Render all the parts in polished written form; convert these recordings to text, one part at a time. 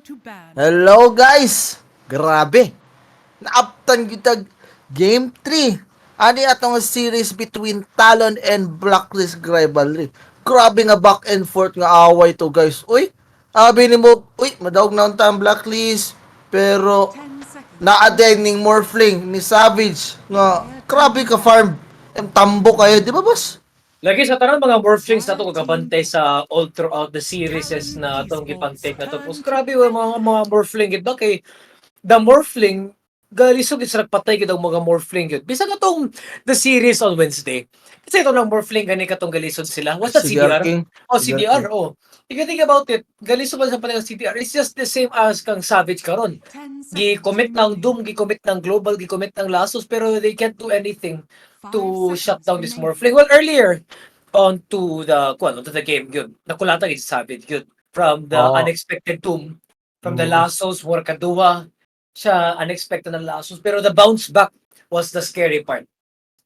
To ban. Hello, guys! Grabe! Naabtan kitag Game 3. Ani atong series between Talon and Blacklist Rivalry. Grabe nga back and forth nga away to, guys. Uy, abi nimo, uy, madaog na unta ang Blacklist. Pero 10 seconds. Naa din ning Morphling ni Savage nga grabe ka farm. Ang tambo kayo, di ba, boss? Lagi sa tanan mga Morphlings nato kagabantay sa all throughout the series na atong gipantake na to. Tapos grabe wa mga Morphling gid ba, kay the Morphling galisod gid sa nagpatay gid ang mga Morphling gid. Bisag atong the series on Wednesday. Kasi ito lang Morphling gani katong galisod sila. What's that, CDR? King. Oh, CDR. Oh. If you think about it, galisod ba sa patay ang CDR? It's just the same as kang Savage karon. 10 seconds Gi-commit ng remaining. Doom, gi-commit ng Global, gi-commit ng Lassos, pero they can't do anything 5 to shut seconds down this remaining. Morphling. Well, earlier on to the kuan, to the game yun. Nakulata gid si Savage yun from the Oo. Unexpected Doom, from the lassos, Warkaduwa, siya unexpected ng lassos, pero the bounce back was the scary part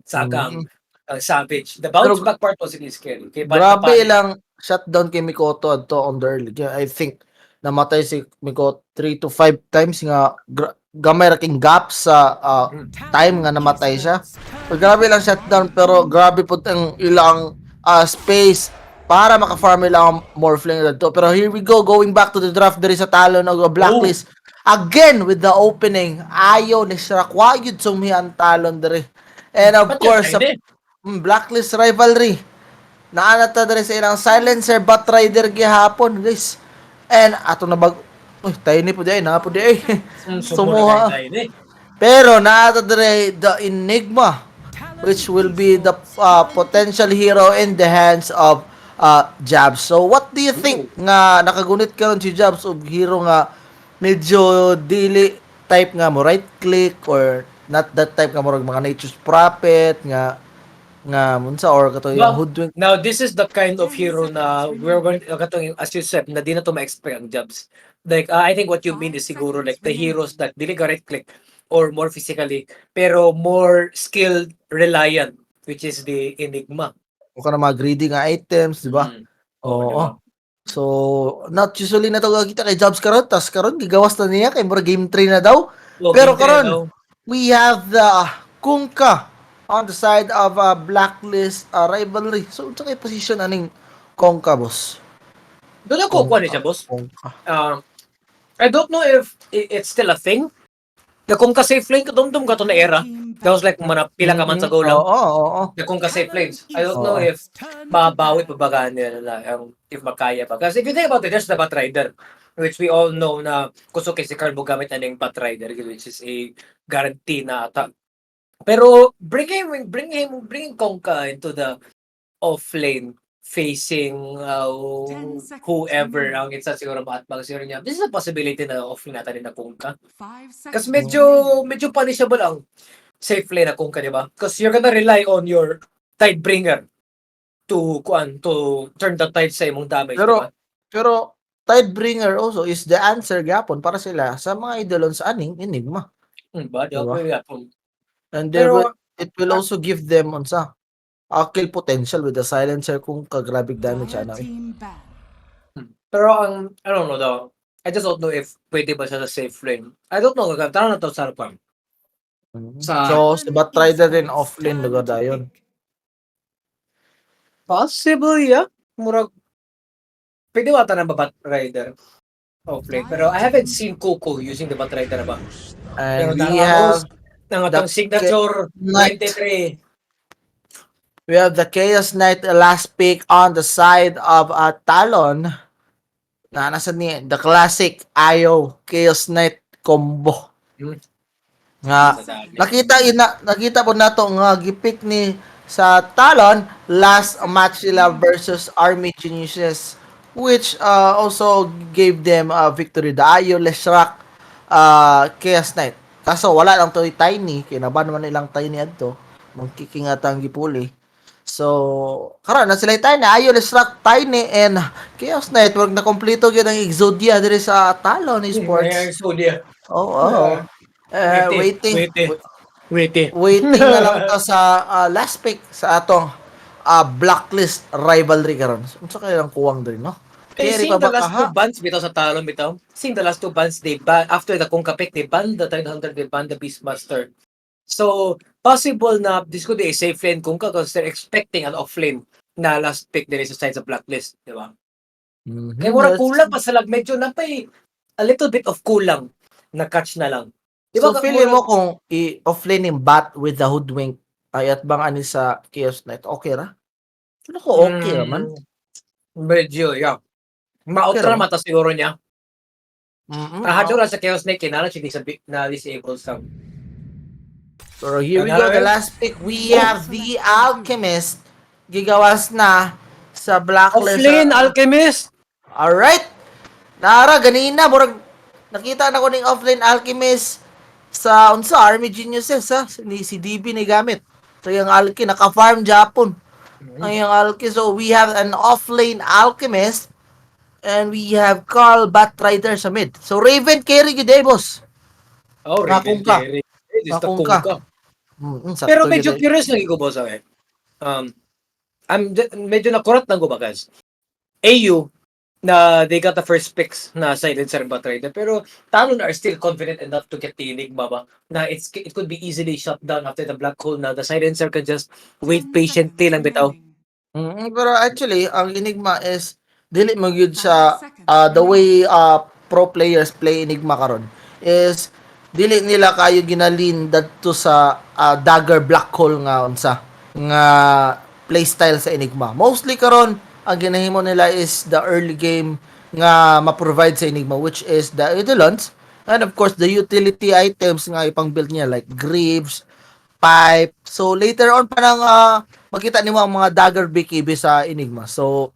sa kang ang Savage. The bounce Pero back part was really scary. Kay bad Grabe na lang shutdown kay Mikoto adto on the early game. I think namatay si Mikoto 3 to 5 times nga gamay ra king gap sa time nga namatay siya. So, grabe lang shutdown, pero grabe pud ang ilang space para maka-farm ilang Morphling dito. Pero here we go, going back to the draft diri sa Talon og Blacklist. Again with the opening, Io Leshrac, wa gyud sumhi ang Talon diri. And of Ba't course, sa yun, Blacklist Rivalry. Naana ta diri sa ilang Silencer Batrider gihapon, guys. And ato na bag. Uy, Tiny po di ay, na po di ay. Sumuha. Sumuha. Pero naa ta diri the Enigma, which will be the potential hero in the hands of Jabs. So what do you think nga nakagunit karon si Jabs og hero nga medyo dili type nga mo right click or not that type nga murag mga Nature's Prophet nga nga munsa or kato yung Well, Hoodwink? Now, this is the kind of hero na we're going, katong, as you said, na di na to ma-expect ang Jabs. Like, I think what you mean is siguro like the heroes that dili ka right click or more physically, pero more skill reliant, which is the Enigma. O kana mga greedy nga items, di ba? Mm. Oo. Di ba? So, not usually na to kita kay Jabs karon, tas karon gigawas na niya kay mura game 3 na daw. Oh, Pero game three karon, daw. we have the Kunkka on the side of Blacklist Rivalry. So, unsa kay position aning Kunkka, boss? Doon ako kuha ni siya, boss. Kunkka. I don't know if it's still a thing. The Kunkka safe lane, kadumdum ka to na era. That was like mga pila ka months ago lang. Oo. The Kunkka safe lanes. I don't know Oo. If mabawi pa ba gani nila, if makaya pa. Kasi if you think about it, there's the Batrider, which we all know na kusog kay si Carl gamit na ng Batrider, which is a guarantee na ata. Pero bringing Kunkka into the off lane facing 10 seconds whoever remaining. Ang isa siguro maatbang siguro niya. This is a possibility na off lane natin na Kunkka. 5 Kasi seconds medyo remaining. Medyo punishable ang safe lane na Kunkka, di ba? Because you're gonna rely on your Tidebringer to kuan, to turn the tide sa imong damage, Pero di ba? Pero Tidebringer also is the answer gyapon para sila sa mga idolon sa aning Enigma. Ba? Di Diba? ba? Gyapon. And there Pero will, it will also give them unsa kill potential with the Silencer Kunkka, grabig damage Dire ana eh. team ban. Pero ang I don't know though. I just don't know if pwede ba siya sa safe lane. I don't know. Tara na to sa harapan. So si Batrider din off lane lugar dayon. Possible, yeah. Murag pwede ba ata ng Batrider off lane? Pero I haven't seen Coco using the Batrider ba. Pero And we have ng atong the signature Knight. 23. We have the Chaos Knight last pick on the side of Talon. Na nasa ni the classic Io Chaos Knight combo. Nga nakita ina nakita po nato nga gipick ni sa Talon last match nila versus Army Geniuses, which also gave them a victory, the Io Leshrac Chaos Knight. Kaso wala lang to Tiny kay naban naman ilang Tiny adto. Monkey King ata ang gipuli. So, karon na sila Tiny, Io Leshrac, Tiny and Chaos Knight. Wag na kompleto gyud ang Exodia diri sa Talon Esports. Exodia. Oo. Eh, waiting. Waiting. Waiting. Waiting na lang ta sa last pick sa atong Blacklist Rivalry karon. Unsa kaya ang kuwang diri, no? Kaya Carry seeing pa the ba last kaha? two bans bitaw sa Talon bitaw, seeing the last two bans they ban after the Kunkka pick, they banned the Tidehunter, they banned the Beastmaster. So, possible na this could be a safe lane Kunkka because they're expecting an off lane na last pick din sa side sa Blacklist, di ba? Kaya murag kulang pa sa lag, medyo napay a little bit of kulang na catch na lang. Di ba? So, feeling mo kung i-offlane yung Bat with the Hoodwink ay at bang ani sa Chaos Knight, okay ra? Ano ko, okay raman. Medyo, yeah. Okay Ma-outra raman. Mata siguro niya. Ang ra sa Chaos Knight, kinala siya na disable sa Pero here we go, the last pick. We have the Alchemist. Gigawas na sa Blacklist. Offlane, Alchemist! Alright. Nara, ganina, murag, nakita na ko ning offlane Alchemist sa unsa Army Geniuses ha, ni si DB ni gamit. So yung Alki naka-farm Japon. Ang yung Alki. So we have an offlane Alchemist and we have Carl Batrider sa mid. So Raven carry gyud eh, boss. Oh, Raven Nakung ka. carry. Eh, just Nakung ka. ka. Sakto Pero medyo gyud eh. curious lang ko, boss. Okay. I'm medyo nakurat lang ko ba, guys? AU, na they got the first picks na Silencer and Batrider. Pero Talon are still confident enough to get the Enigma ba? Na it could be easily shut down after the Black Hole na the Silencer can just wait 10 patiently lang seconds bitaw. remaining. Pero actually, ang Enigma is dili mo gyud sa 5 seconds the remaining. way pro players play Enigma karon is dili nila kayo ginalin dadto sa dagger black hole nga unsa nga playstyle sa Enigma. Mostly karon ang ginahimo nila is the early game nga ma-provide sa Enigma, which is the Eidolons and of course the utility items nga ipang build niya like Greaves, Pipe. So later on pa nang makita nimo ang mga dagger BKB sa Enigma. So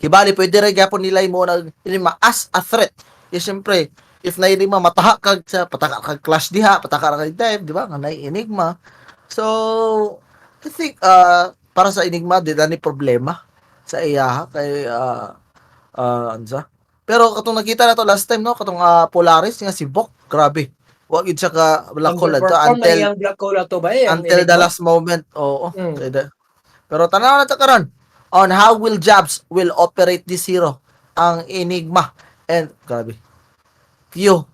kibali pwede ra gyapon nila mo nag Enigma as a threat. Eh, siyempre, if na Enigma mataha kag sa pataka kag clash diha, pataka ra kag dive, di ba? Nga na Enigma. So I think para sa Enigma di na ni problema sa iya kay unsa. Pero katong nakita na to last time, no, katong Polaris nga si Bok, grabe. Wa gid siya ka black hole adto Underperform na until iyang Black Hole ato ba eh? Ang until the Enigma. last moment. Oo. Pero tanaw na ta karon on how will Jabs will operate this hero, ang Enigma. And grabe. Q.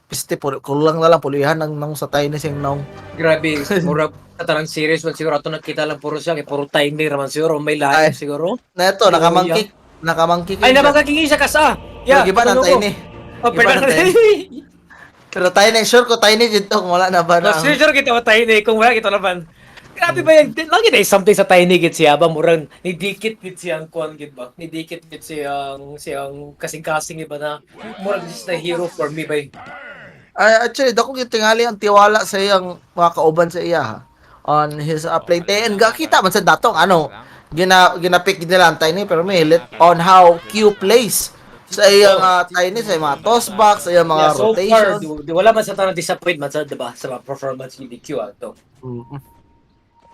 Piste po, kulang na lang pulihan ng nang sa tiny siyang naong. Grabe, murag sa tanang series man siguro ato nakita lang puro siya kay puro tiny raman siguro may lain Ay. siguro. Na ito, nakamangkik. Nakamangkik. Ay, nabagaging siya kasa. Yeah, giba ng tulog ko. tiny. Oh, Giba pero ng tiny. Pero tiny, sure ko tiny dito kung wala na ba No, na. sure kita wa tiny kung wala kita laban. Grabe ba yan? Lagi na something sa tiny git siya ba murang nidikit git siyang kuan git ba? Nidikit git siyang siyang kasing-kasing iba na murag this is the hero for me ba. Ay, actually, dako gyud tingali ang tiwala sa iyang mga kauban sa iya ha, on his play. And gakita man sa datong ano, gina-pick nila ang tiny pero may hilit on how Q plays sa iyang tiny, sa iyang mga toss box, sa iyang mga Yeah, so far, rotation. di wala man sa tanang disappointment sa, diba, sa mga performance ni DQ ato.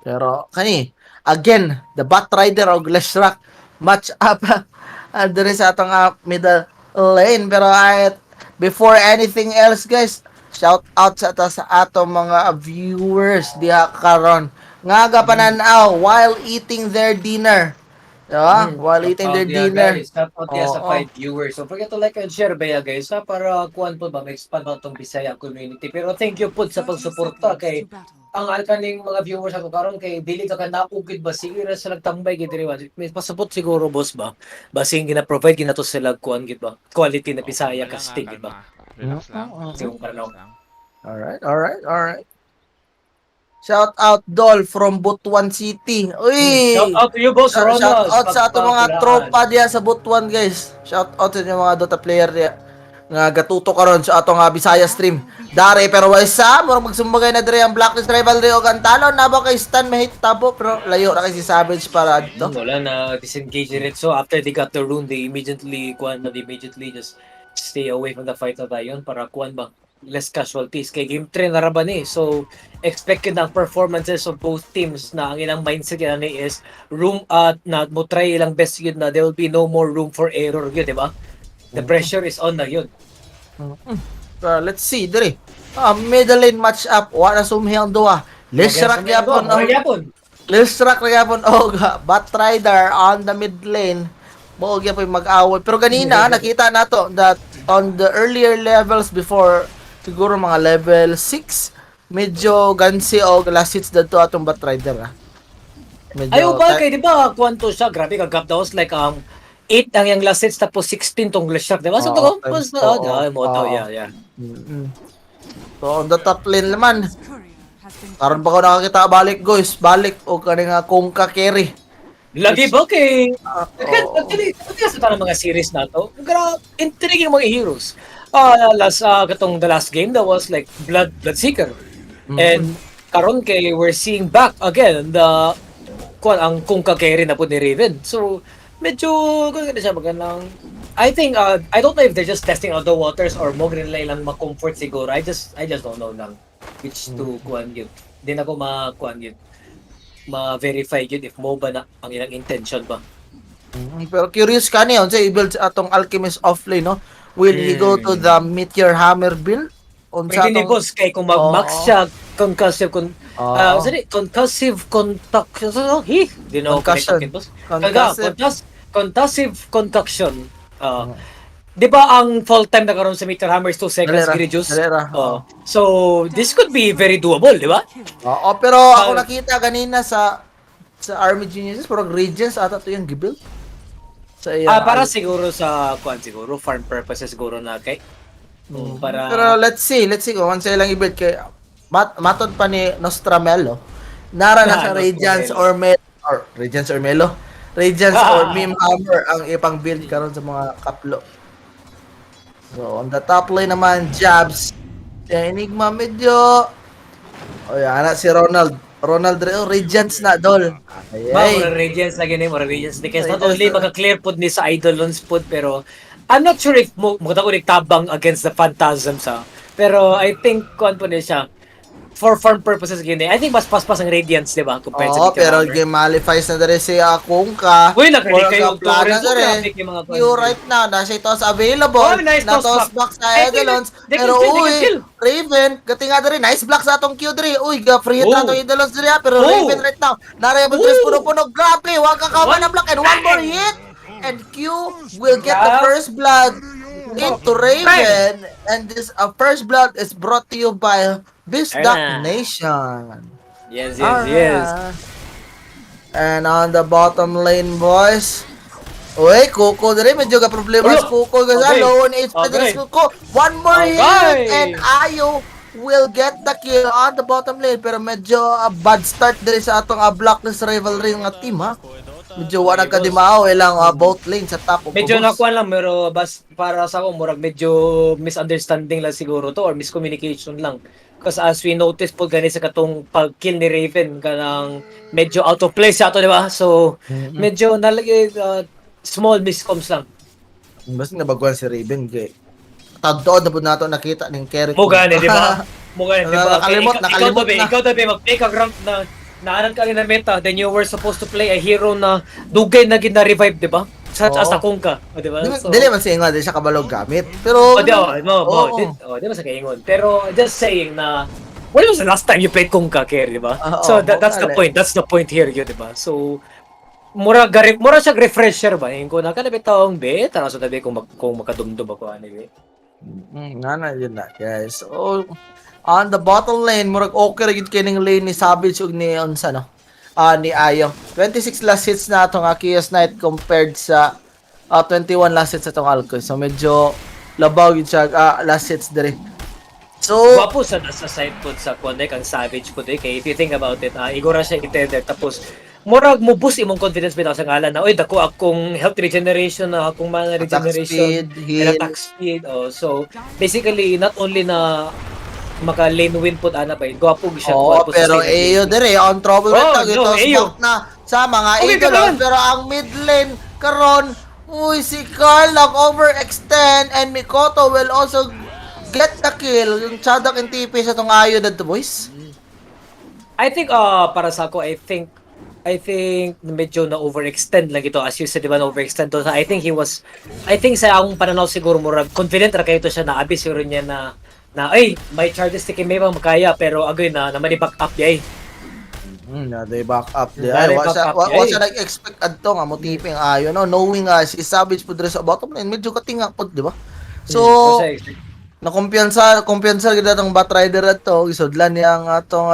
Pero kani again, the Bat Rider og Leshrac match up diri sa atong middle lane. Pero ay, before anything else, guys, shout out sa ta sa atong mga viewers diha karon nga gapananaw while eating their dinner. Diba? While eating Shout their out diya, dinner. guys. Shout out diya sa Oo. five viewers. So forget to like and share ba guys ha, para kuan po ba ma-expand ba itong Bisaya community. Pero thank you po sa 30 pagsuporta seconds kay to battle. Ang alkaning mga viewers ako karon kay dili ka kanaugid ba sige ra sa nagtambay gid diri ba. May pasabot siguro, boss, ba. Basing gina-provide ginato sila kuan gid ba. Quality na Bisaya Okay lang, casting ah, gid ba. kalma. Relax lang. Siguro ka Relax lang. Alright. Shout out Dol from Butuan City. Uy! Shout out to you, boss Shout Ronald. out sa atong mga Pagpagulaan. tropa diya sa Butuan, guys. Shout out sa inyo mga Dota player diya nga gatuto karon sa atong Bisaya stream. Dare pero way sa murag magsumbagay na dire ang Blacklist Rivalry og ang Talon na ba kay Stan mahitabo pero layo ra kay si Savage para adto. Wala na disengage rin. So after they got the rune, they immediately kuan na they immediately just stay away from the fight na tayo para kuan ba less casualties kay game 3 na ra ba ni. So expected ang performances of both teams na ang ilang mindset yan ni is room at na mo try ilang best yun na there will be no more room for error yun, di ba? The pressure is on na yun. Let's see dire. Middle lane match up wa na sumhi ang duha. Leshrac gyapon og og Leshrac ra gyapon og Batrider on the mid lane. Mao gyapon mag-away. Pero ganina nakita nato that on the earlier levels before, siguro mga level 6, medyo gansi o last hits dadto atong Batrider ah. Medyo Ayaw ba kay, di ba, kwanto siya, grabe ka gap, that was like 8 ang yung last hits tapos 16 tong last shot, di ba? So Oo, to was oo, oh, mo to, oo. yeah. So on the top lane naman, Courier has been karon pa ko nakakita balik, guys, balik o kani nga Kunkka carry. Lagi ba kay Oo. Actually, actually sa tanang mga series na to, grabe intriguing mga heroes. Last katong the last game that was like Bloodseeker. And karon kay we're seeing back again the kuan, ang Kunkka carry na po ni Raven. So medyo kung ano siya magandang, I think I don't know if they're just testing out the waters or mo nila ilang ma-comfort siguro. I just don't know lang which to kuan yun. Di na ko ma-kuan yun. Ma-verify yun if mo ba na ang ilang intention ba. Pero curious ka niya, unsa i-build sa atong Alchemist offlane, no? Will he go to the Meteor Hammer build? Unsa Pwede ni atong boss kay kung mag-max siya concussive con sorry, concussive contact, so he di no Concussion. connect boss. Concussive. Concussive contusion. Di ba ang fall time na karon sa Meteor Hammer is 2 seconds Dalera, reduce? dalera, Oh. So this could be very doable, di ba? killed. Oo, pero ako nakita ganina sa Army Geniuses, parang Radiance ata to yung gibuild. Sa iya. Para siguro sa kuan siguro farm purposes siguro na kay. Oh, para Pero let's see kung unsa ilang i-build kay matod pa ni Nostramelo. Nara na Ah, sa Radiance Nostramelo. or Melo or Radiance or Melo. Radiance or Meme Hammer ang ipang build karon sa mga kaplo. So on the top lane naman, Jabs. Si Enigma medyo. Oy, ana si Ronald. Ronald oh, Radiance na dol. Ay, Ba, ay. mura Radiance lagi ni, mura Radiance ni. Kasi not Radiance only na. maka-clear pod ni sa Eidolons pod, pero I'm not sure if mo mo ko tabang against the Phantasms ha. Pero I think kuan po ni siya for farm purposes gini. I think mas paspas ang Radiance, di ba? Compared sa Oo, Meteor pero Hammer. game malifies na dere si Kunkka. Uy, nakaready Murag kayo ang plano Torres. dere. Grabe yung mga You right now, nasa ito available. Oh, nice na toss toss back. back sa I think Eidolons. they can Pero kill, they can uy, kill. Raven, gatinga dere, nice block sa atong Q dere. Uy, ga free hit na Oh. atong Eidolons dere, ha. Pero Raven right now, narayabot Oh. tres puno-puno. Grabe, wag ka kaman One na block and one more hit. And Q will get the Yeah. first blood into Raven. And this first blood is brought to you by Bisdak Ayun na. Nation. Yes. Alright. And on the bottom lane, boys. Uy, Kuko dire medyo ga problema Ulo. sa Kuko kasi low on HP dire si Kuko. One more hit and Ayo will get the kill on the bottom lane, pero medyo bad start dire sa atong Blacklist Rivalry nga team ha. Medyo wala kadimao ilang both lane sa top ug Medyo ubos. nakuha lang pero bas para sa ako murag medyo misunderstanding lang siguro to or miscommunication lang. Because as we noticed po gani sa katong pag-kill ni Raven kanang medyo out of place ato, di ba? So medyo nalagay small miscomms lang. Basta nabaguan si Raven kay tadtood na pud nato nakita ning carry. Mo gani, di ba? Mo gani, di ba? Nakalimot, Ikaw, nakalimot ikaw, tabi, na. ikaw tabi, mag-play ka rank na naanan ka rin na meta, then you were supposed to play a hero na dugay na gid na revive, di ba? Such as Oo. a Kunkka, o, di ba? Dili So, dili man siya ingon, di siya kabalog gamit. Pero Oh, di, oh, mo, mo, Oo. di, oh, di ba sa kaingon. Pero just saying na when was the last time you played Kunkka carry, di ba? Oo, So that's the mao point. That's the point here, yun, di ba? So mura gari mura siya refresher ba? Yung ko na kana bitawng be, tara sa tabi kung makadumdum ako ani be. Nga na yun na, guys. So, on the bottom lane, murag okay ra gyud kining lane ni Savage ug ni unsa no. Ni Ayo. 26 last hits na atong Chaos Knight compared sa 21 last hits atong Alcoy. So medyo labaw gyud siya last hits dire. So, Gwapo sa nasa side po sa kuan ang Savage po kay if you think about it, igora siya i-tether tapos murag mo boost imong confidence bitaw sa ngalan na oy dako akong health regeneration na akong mana attack regeneration speed, and heal. Attack speed. Oh, so basically not only na maka lane win pud ana pa, gwapo gyud siya. Oo, Gwapo sa pero sustainability. Ayo dire on trouble right Oh, now. no, Ito Ayo. smoke na sa mga Okay, Eidolon. karon. Pero ang mid lane karon, uy, si Carl nag overextend and Mikoto will also get the kill. Yung Chadak and TP sa tong Ayo dadto, boys. I think para sa ako, I think medyo na overextend lang ito, as you said, di ba, na overextend to. I think he was I think sa akong pananaw siguro murag confident ra kayo to siya na abi siguro niya na na ay may charges ti kay may bang makaya, pero agoy na na back up yay. Na they back up di Na ay they wa back siya up wa, di wa ay. siya nag-expect adto nga mo TP ang ayo, no, knowing nga si Savage pud diri sa bottom lane medyo katinga pud, di ba? So Wa siya expect. na kumpiyansa gid atong Batrider adto, gisudlan niya ang atong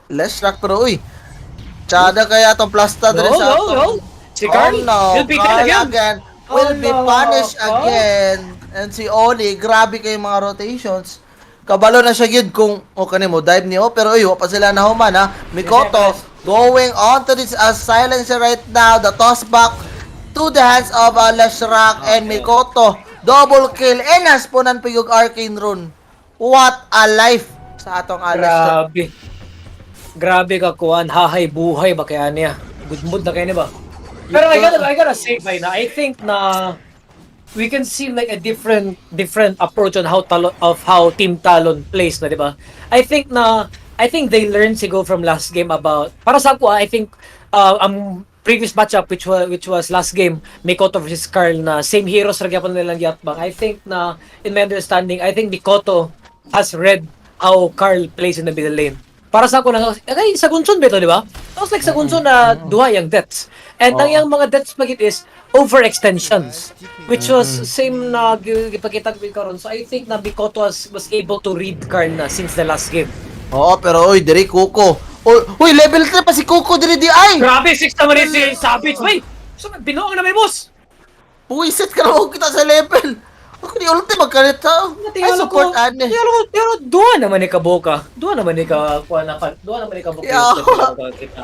Leshrac, pero uy, tsada kaya atong plasta diri No, sa no, atong no. Si Carl Oh, no. will be dead Carl again. again will Oh, be no. punished Oh. again. And si Oli, grabe kay mga rotations. Kabalo na siya gyud kung o kani mo dive niyo, pero uy, wa pa sila nahuman ha. Mikoto going on to this silencer right now. The toss back to the hands of Leshrac and Mikoto. Double kill and naspunan pa yung Arcane Rune. What a life sa atong Leshrac. Grabe. Grabe ka kuan, hahay buhay ba kaya niya? Good mood na kaya niya ba? Pero I gotta say by na I think na we can see like a different different approach on how Talon of how Team Talon plays na, di ba? I think they learned siguro from last game about para sa ako, I think ang previous matchup which was last game, Mikoto versus Carl, na same heroes ra gyapon nilang giatbang. I think na in my understanding, I think Mikoto has read how Carl plays in the middle lane. Para sa ako na ay sa Gunson ba ito, di ba? That was like sa Gunson na duha yung deaths. And ang iyang mga deaths pagit is overextensions, which was same na gipakita ko karon. So I think na Mikoto was able to read Carl na since the last game. Oo, pero oy, diri Kuko. Uy, uy, level 3 pa si Kuko diri di ay. Grabe, 6 naman rin si Savage. Wait! So, binuang na may boss! Puwisit ka na kita sa level. Ako ni ulti magkalit ha. Ay, support ane. Tingala ko, tingala ko, duha naman ni Kaboka. Duha naman ni ka, kuha na, duha naman ni Kaboka. Yeah. Kita.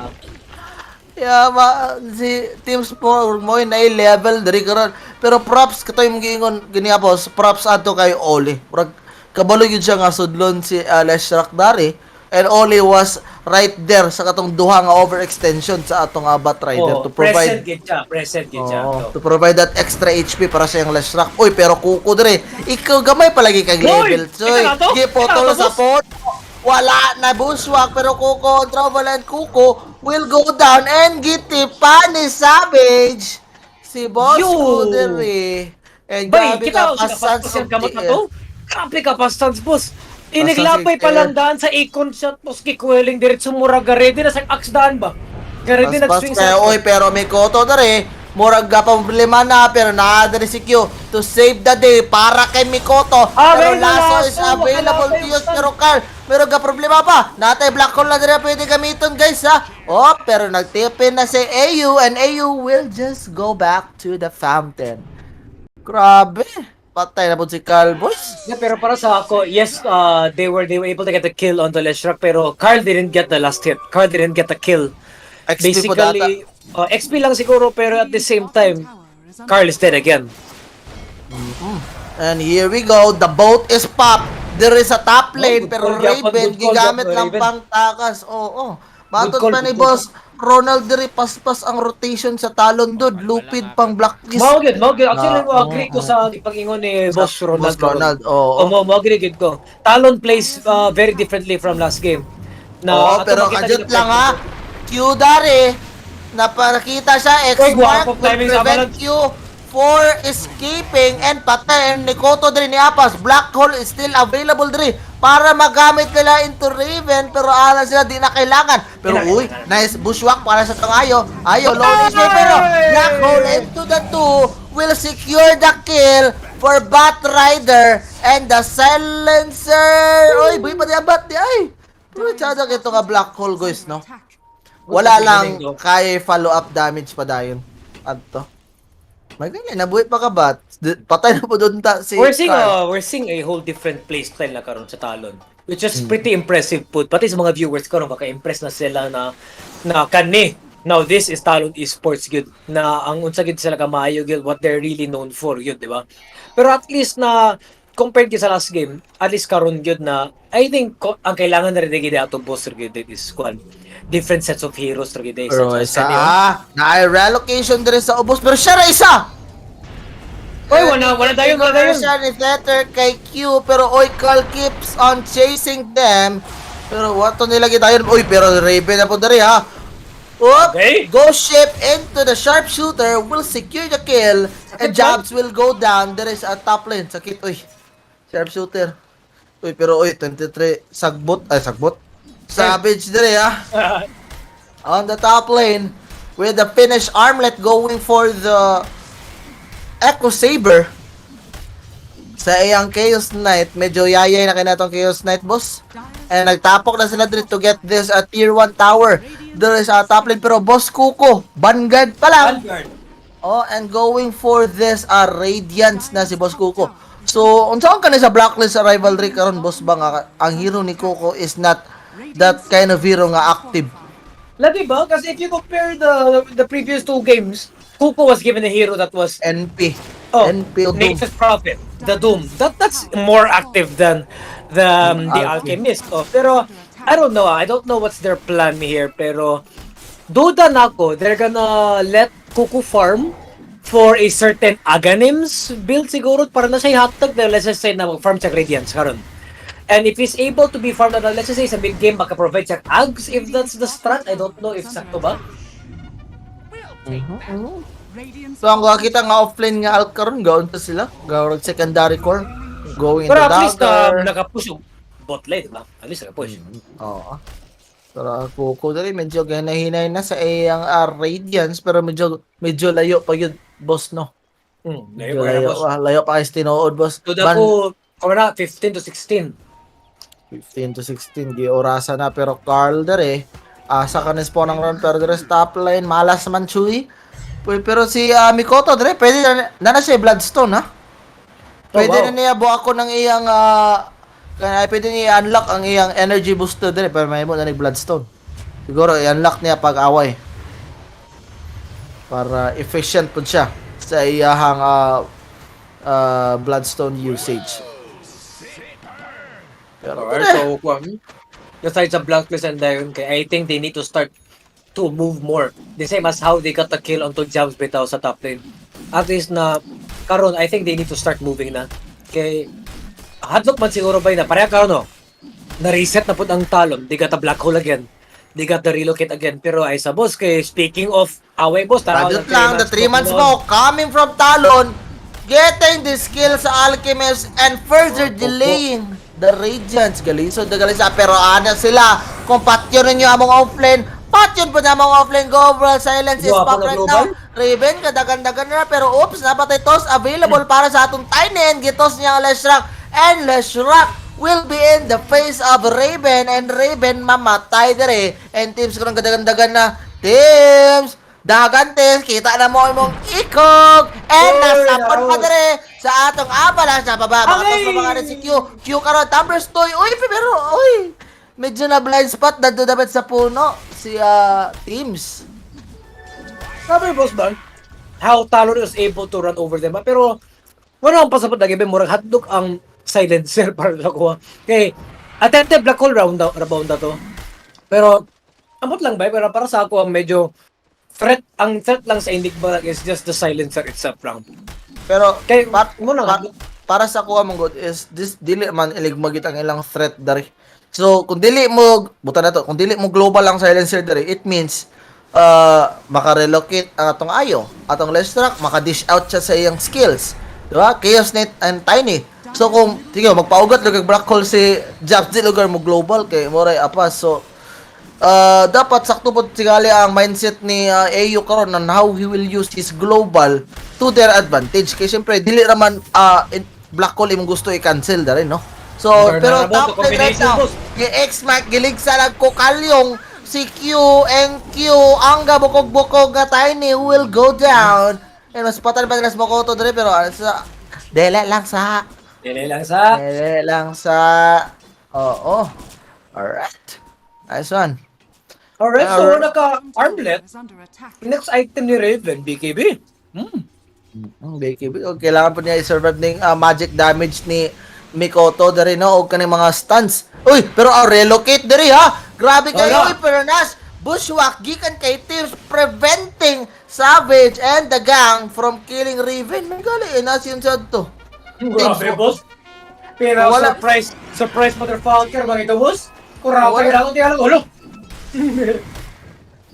Yeah, ma, si Team Sport mo na level diri karon. Pero props katoy mong giingon gini boss, props ato kay Oli. Murag kabalo yun siya nga sudlon si Leshrac dari. And Oli was right there sa katong duha nga overextension sa atong Batrider Oh, to provide present gid siya, present gid siya. Oo, to provide that extra HP para sa iyang Leshrac. Uy, pero Kuko dire. Ikaw gamay palagi kag Uy! level. Choy, Ikaw na to? gipotol Ikaw na to, sa boss? pot. Wala na buswak, pero Kuko, Trouble and Kuko will go down and gitipa ni Savage. Si Boss Yo! Ko dire. And Bay, grabe kita ka ko siya pasans kapaspas of gamot the na air. to. Grabe ka pastans, boss. Iniglapay Pasans pa of lang air. daan sa Econ shot, boss. Kikweling diretso mura garede na sa axe daan ba? Garede Paspas nag-swing kaya, sa oy, pero may koto dere. Murag ka problema na, pero naa dere si Q to save the day para kay Mikoto. Ah, Pero may Lasso is Lasso, available makalapay to yung use. stun. Pero Carl, meron ka problema pa. Natay black hole na dere pwede gamiton, guys, ha. Oh, pero nagtipin na si AU and AU will just go back to the fountain. Grabe. Patay na po si Carl, boys. Yeah, pero para sa ako, yes, they were able to get the kill on the Leshrac, pero Carl didn't get the last hit. Carl didn't get the kill. XP po data. Basically, XP lang siguro, pero at the same time, Carl is dead again. And here we go. The boat is popped. There is a top lane, Oh, good pero call, Japon. Raven Good call, gigamit Japon, lang Raven. pang takas. Oo. Matod Good call, pa ni good call. Boss Ronald diri, paspas ang rotation sa Talon dude. Lupid pang blacklist. Mao gyud, mao gyud. Actually, Ah, mo agree ko sa ipag-ingon ni Boss Ronald. Boss Ronald, oo. Oh, mo agree gyud ko. Talon plays very differently from last game. Na Oo, ato pero makita kajut nila lang ha. Q dari. Napakita siya. X Uy, mark guwapo will timing sa prevent Avalanche. Q for escaping and patay ni Koto diri ni Apas. Black hole is still available diri para magamit nila into Raven, pero ala sila di na kailangan. Pero Di na uy, kailangan. nice bushwhack para sa Tangayo. Ayo, low HP, pero black hole into the two will secure the kill for Bat Rider and the Silencer. Uy, buhay pa di ang Bat di ay. Pero tsada ito nga black hole, guys, no? Wala lang kaya follow up damage pa dayon. Adto. Magaling, nabuhi pa ka ba? Patay na po doon ta si We're seeing Carl. we're seeing a whole different play style na karon sa Talon, which is pretty impressive pud. Pati sa mga viewers karon baka impress na sila na na kani. Now this is Talon Esports gyud na ang unsa gyud sila kamaayo gyud, what they're really known for gyud, di ba? Pero at least na compared gyud sa last game, at least karon gyud na I think ang kailangan na rin gyud ato boss gyud is kwan different sets of heroes ra gyud eh, Pero such as isa, kani, oh. na relocation dire sa ubos pero siya ra isa. Oy, wala wala dayon, wala dayon. Siya ni Fetter kay Q, pero oy, Carl keeps on chasing them. Pero what to nila gitayon? Uy, pero Raven na po diri ha. Oop, ghost ship into the sharpshooter will secure the kill and Sakit ba? Jabs will go down. There is a top lane. Sakit, uy. Sharpshooter. Uy, pero uy, 23 sagbot, ay sagbot. Savage dire ha. On the top lane with the finished armlet, going for the Echo Saber sa iyang Chaos Knight. Medyo yayay na kay natong Chaos Knight, boss. And nagtapok na sila dito to get this tier 1 tower. There is a top lane, pero Boss Kuko, Vanguard pa lang. Vanguard. Oh, and going for this Radiance na si Boss Kuko. So, unsaon ka na sa Blacklist sa rivalry karon, boss, ba nga ang hero ni Kuko is not that kind of hero nga active? Lagi ba? Kasi if you compare the previous two games, Kuko was given a hero that was NP. Oh, NP o Doom. Nature's Prophet, the Doom. That's more active than the Alchemist. Alchemist. Oh, pero I don't know. I don't know what's their plan here. Pero duda na ako, they're gonna let Kuku farm for a certain Aghanims build siguro para na siya hotdog na, let's just say na mag-farm siya Radiance karon. And if he's able to be farmed na, let's just say sa mid game maka-provide siya Ags, if that's the strat, I don't know if sakto ba. So ang kita nga offlane nga alt karon gaon ta sila. Gaon secondary core. Going Pero the at least dagger. naka-push yung bot lane, di ba? At least naka-push. Oo. Pero Kuko dali medyo ganahinay na sa iyang Radiance, pero medyo medyo layo pa yun, boss, no. Layo Medyo pa layo, boss. layo pa kay tinuod, boss. So ko, kumana, 15 to 16. 15 to 16 gi orasa na, pero Carl dere asa ka ni spawn ang run, pero dere sa top lane malas man chuy. Pwede, pero si Mikoto dere pwede na na, na siya Bloodstone ha. Pwede na niya buha ko ng iyang kaya pwede niya i-unlock ang iyang energy booster dere, pero may mo na ni Bloodstone. Siguro i-unlock niya pag away para efficient pud siya sa iyahang Bloodstone usage. Pero Alright, so, aside sa Blacklist and Dion, kay I think they need to start to move more. The same as how they got the kill onto Jabs bitaw sa top lane. At least na karon I think they need to start moving na. Kay hadlok man siguro ba na pareha karon, no? Na-reset na pud ang Talon. They got a black hole again. They got the relocate again. Pero ay sa boss, kay speaking of away, boss, tanaw Radot ng lang, the 3-man smoke coming from Talon, getting the skill sa Alchemist and further delaying the Radiance. Galisod na galisa, pero ana sila. Kung patyon ninyo among offlane, patyon po na among offlane. Go overall, silence is Guwapo pop na right global. now. Raven, kadagan-dagan na, pero oops, napatay toss available para sa atong Tiny and gitos niya ang Leshrac. And Leshrac will be in the face of Raven and Raven mamatay dire. And teams ko ng kadagan-dagan na. Teams! Dagan, teams, kita na mo imong ikog! And Uy, nasapon pa naos. dire sa atong avalanche na baba. Makatos Aray! pa mga si Q. Q karon, Tumbers Toy. Uy, pero, uy! Medyo na blind spot, nandun dapat sa puno si Teams. Sabi, boss ba? How Talon was able to run over them. Pero wala akong pasabot na gabi, murag hotdog ang silencer para sa kuha. Kay attempted black hole round round na to. Pero amot lang ba, pero para sa ako ang medyo threat, ang threat lang sa Enigma is just the silencer itself lang. Pero Kay mo lang para sa kuha mong good is this, dili man Enigma gid ang ilang threat dari. So kung dili mo buta na to, kung dili mo global ang silencer dari, it means maka-relocate ang atong Ayo, atong Leshrac, maka-dish out siya sa iyang skills. Diba? Chaos Knight and Tiny. So kung sige magpaugat lugar black hole si Jabs, di lugar mo global kay moray apas. So dapat sakto po tingali ang mindset ni AU karon on how he will use his global to their advantage. Kay siyempre dili raman black hole imong gusto i-cancel da rin, no? So, Burn pero na top rabo, lane right combination, now, boss. kay X-Mac gilig sa nagkukalyong si Q and Q ang gabukog-bukog nga Tiny will go down. And mas patan pa nila sa Makoto dre, pero ano sa dele lang sa Dili lang sa dele lang sa. Oo. Alright. Nice one. Alright, so Alright. naka armlet. Next item ni Raven, BKB. BKB. O, kailangan po niya i-survive ng magic damage ni Mikoto diri, no, og kaning mga stuns. Uy, pero relocate diri ha. Grabe kayo. Wala. Uy, pero Nash bushwhack gikan kay Teams, preventing Savage and the gang from killing Raven. May gali eh, nas yun sad to. Grabe, boss. Pero Wala. Surprise, surprise motherfucker, mga ito, boss. Kurang Wala. kayo lang, tingnan ulo.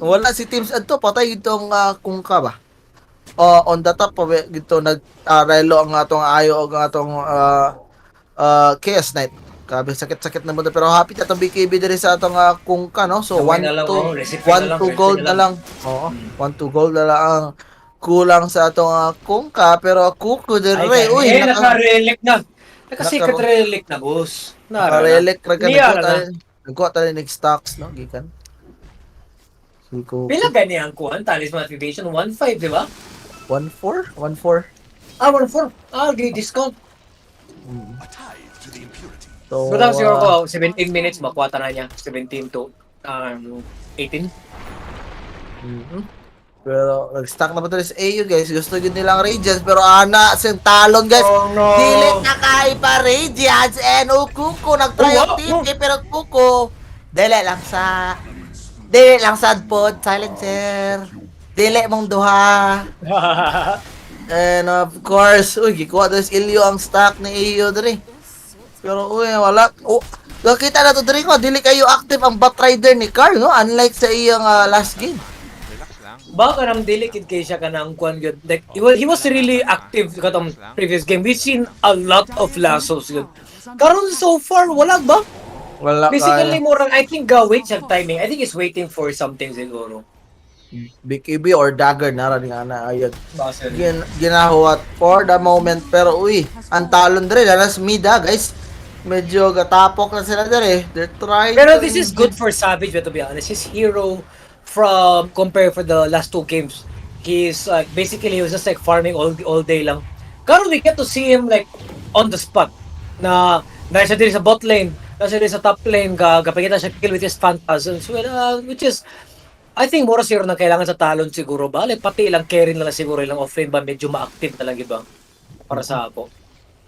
Wala si Teams adto, patay itong kungka ba. Oh, on the top pa gito nag relo ang atong Ayo og ang atong Chaos Knight. Grabe, sakit-sakit na mo pero happy na itong BKB diri sa atong Kunkka, no? So, Gamay na lang, 1 2 oh, recipe na 1 lang, 2 recipe gold na na lang. Oo, 1 2 gold na lang ang kulang sa atong Kunkka, pero Kuku Ay, diri. Uy, eh, naka-relic na. Naka-secret relic na, boss. Nara na. Naka-relic ra ka. Niya Nagkuha ra na. tayo. Nagkuha tayo ng stocks, no? Gikan. Si Kuku. Pila gani ang kuhan? Talisman activation 1.5, di ba? 1-4? 1-4. Ah, 1.4. Ah, okay, discount. So, So, tapos siguro ko, 17 minutes, makuha na niya. 17 to 18. Pero nag-stack na ba tayo sa AU, guys? Gusto yun nilang Radiance pero ana sing Talon, guys. Oh, no. Dili na kay pa Radiance and oh, Kuko nag-try Oh, ang wow. TP pero Kuko dili lang sa dili lang sad pod silencer. Dili mong duha. And of course, uy, gikuha daw si Ilyo ang stack ni AU diri. Pero uy, wala. Oh, nakita na to diri ko, dili kayo active ang Bat Rider ni Carl, no? Unlike sa iyang last game. Relax lang. Baka nang dili kid kay siya kanang kuan gyud. Like, he was really active katong previous game. We've seen a lot of lassos gyud. Karon so far wala ba? Wala. Basically kaya. murang I think ga wait siya timing. I think he's waiting for something siguro. BKB or dagger na rin nga na ayun. Basel. Ginahuwat for the moment pero uy, ang Talon dre lalas mid ah, guys. Medyo gatapok na sila dre. They're trying Pero to this is good for Savage, but to be honest, his hero from compare for the last two games, he's like basically he was just like farming all day lang. Karon we get to see him like on the spot na nasa diri sa bot lane, nasa diri sa top lane, ga gapakita siya kill with his phantasms, well, which is I think mura siguro na kailangan sa Talon siguro ba? Like pati ilang carry na lang siguro ilang offlane ba medyo ma-active na lang iba para sa ako.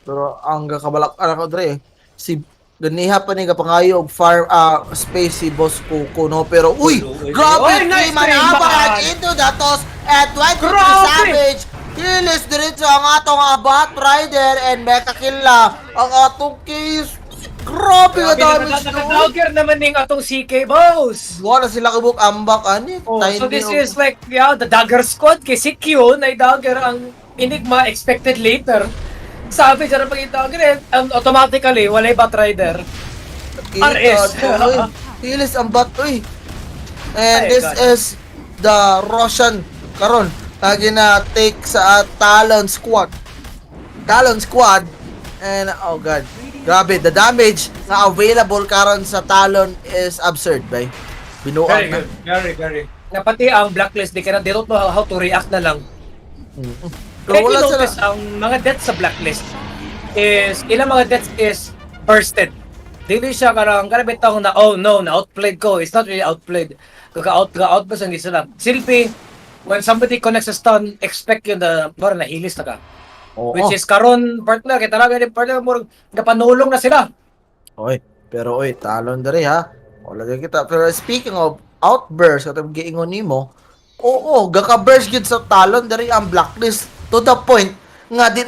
Pero ang gakabalak anak ko dre si ganiha pa ni kapangayo og farm space si Boss Coco, no? Pero uy, Uy, uy, grabe, uy, nice three man three man. average into the toss at 23 Grabe! Savage. Kilis diretso ang atong Bat Rider and meka kill na ang atong case. Grabe ka damage no. Naka-dagger naman ning atong CK boss. Wala sila kabuk ambak ani. Oh, Tiny so this og- is like, yeah, the dagger squad kay si Q na dagger ang Enigma expected later. Sabi siya na pag dagger eh, automatically walay bat rider. Kita, RS. uy. Hilis ang bat, uy. And Ay, this God. is the Russian karon lagi na take sa Talon squad. Talon squad and oh God. Grabe, the damage na available karon sa Talon is absurd, bay. Binuang Very na. good. Very, very. Na pati ang Blacklist, they cannot, they don't know how to react na lang. Pero If you wala sila. notice, ang mga deaths sa Blacklist is, ilang mga deaths is bursted. Dili siya karang karang bitong na, oh no, na outplayed ko. It's not really outplayed. Kaka-out, ka-out ba sa sila. Silpi, when somebody connects a stun, expect yun na parang nahilis na ka. Oo. Which is karon partner, kay talaga ni partner murag napanulong na sila. Oy, pero oy, Talon diri ha. Wala din kita. Pero speaking of outburst, katong giingon nimo, oo, gaka-burst gyud sa Talon diri ang Blacklist to the point nga di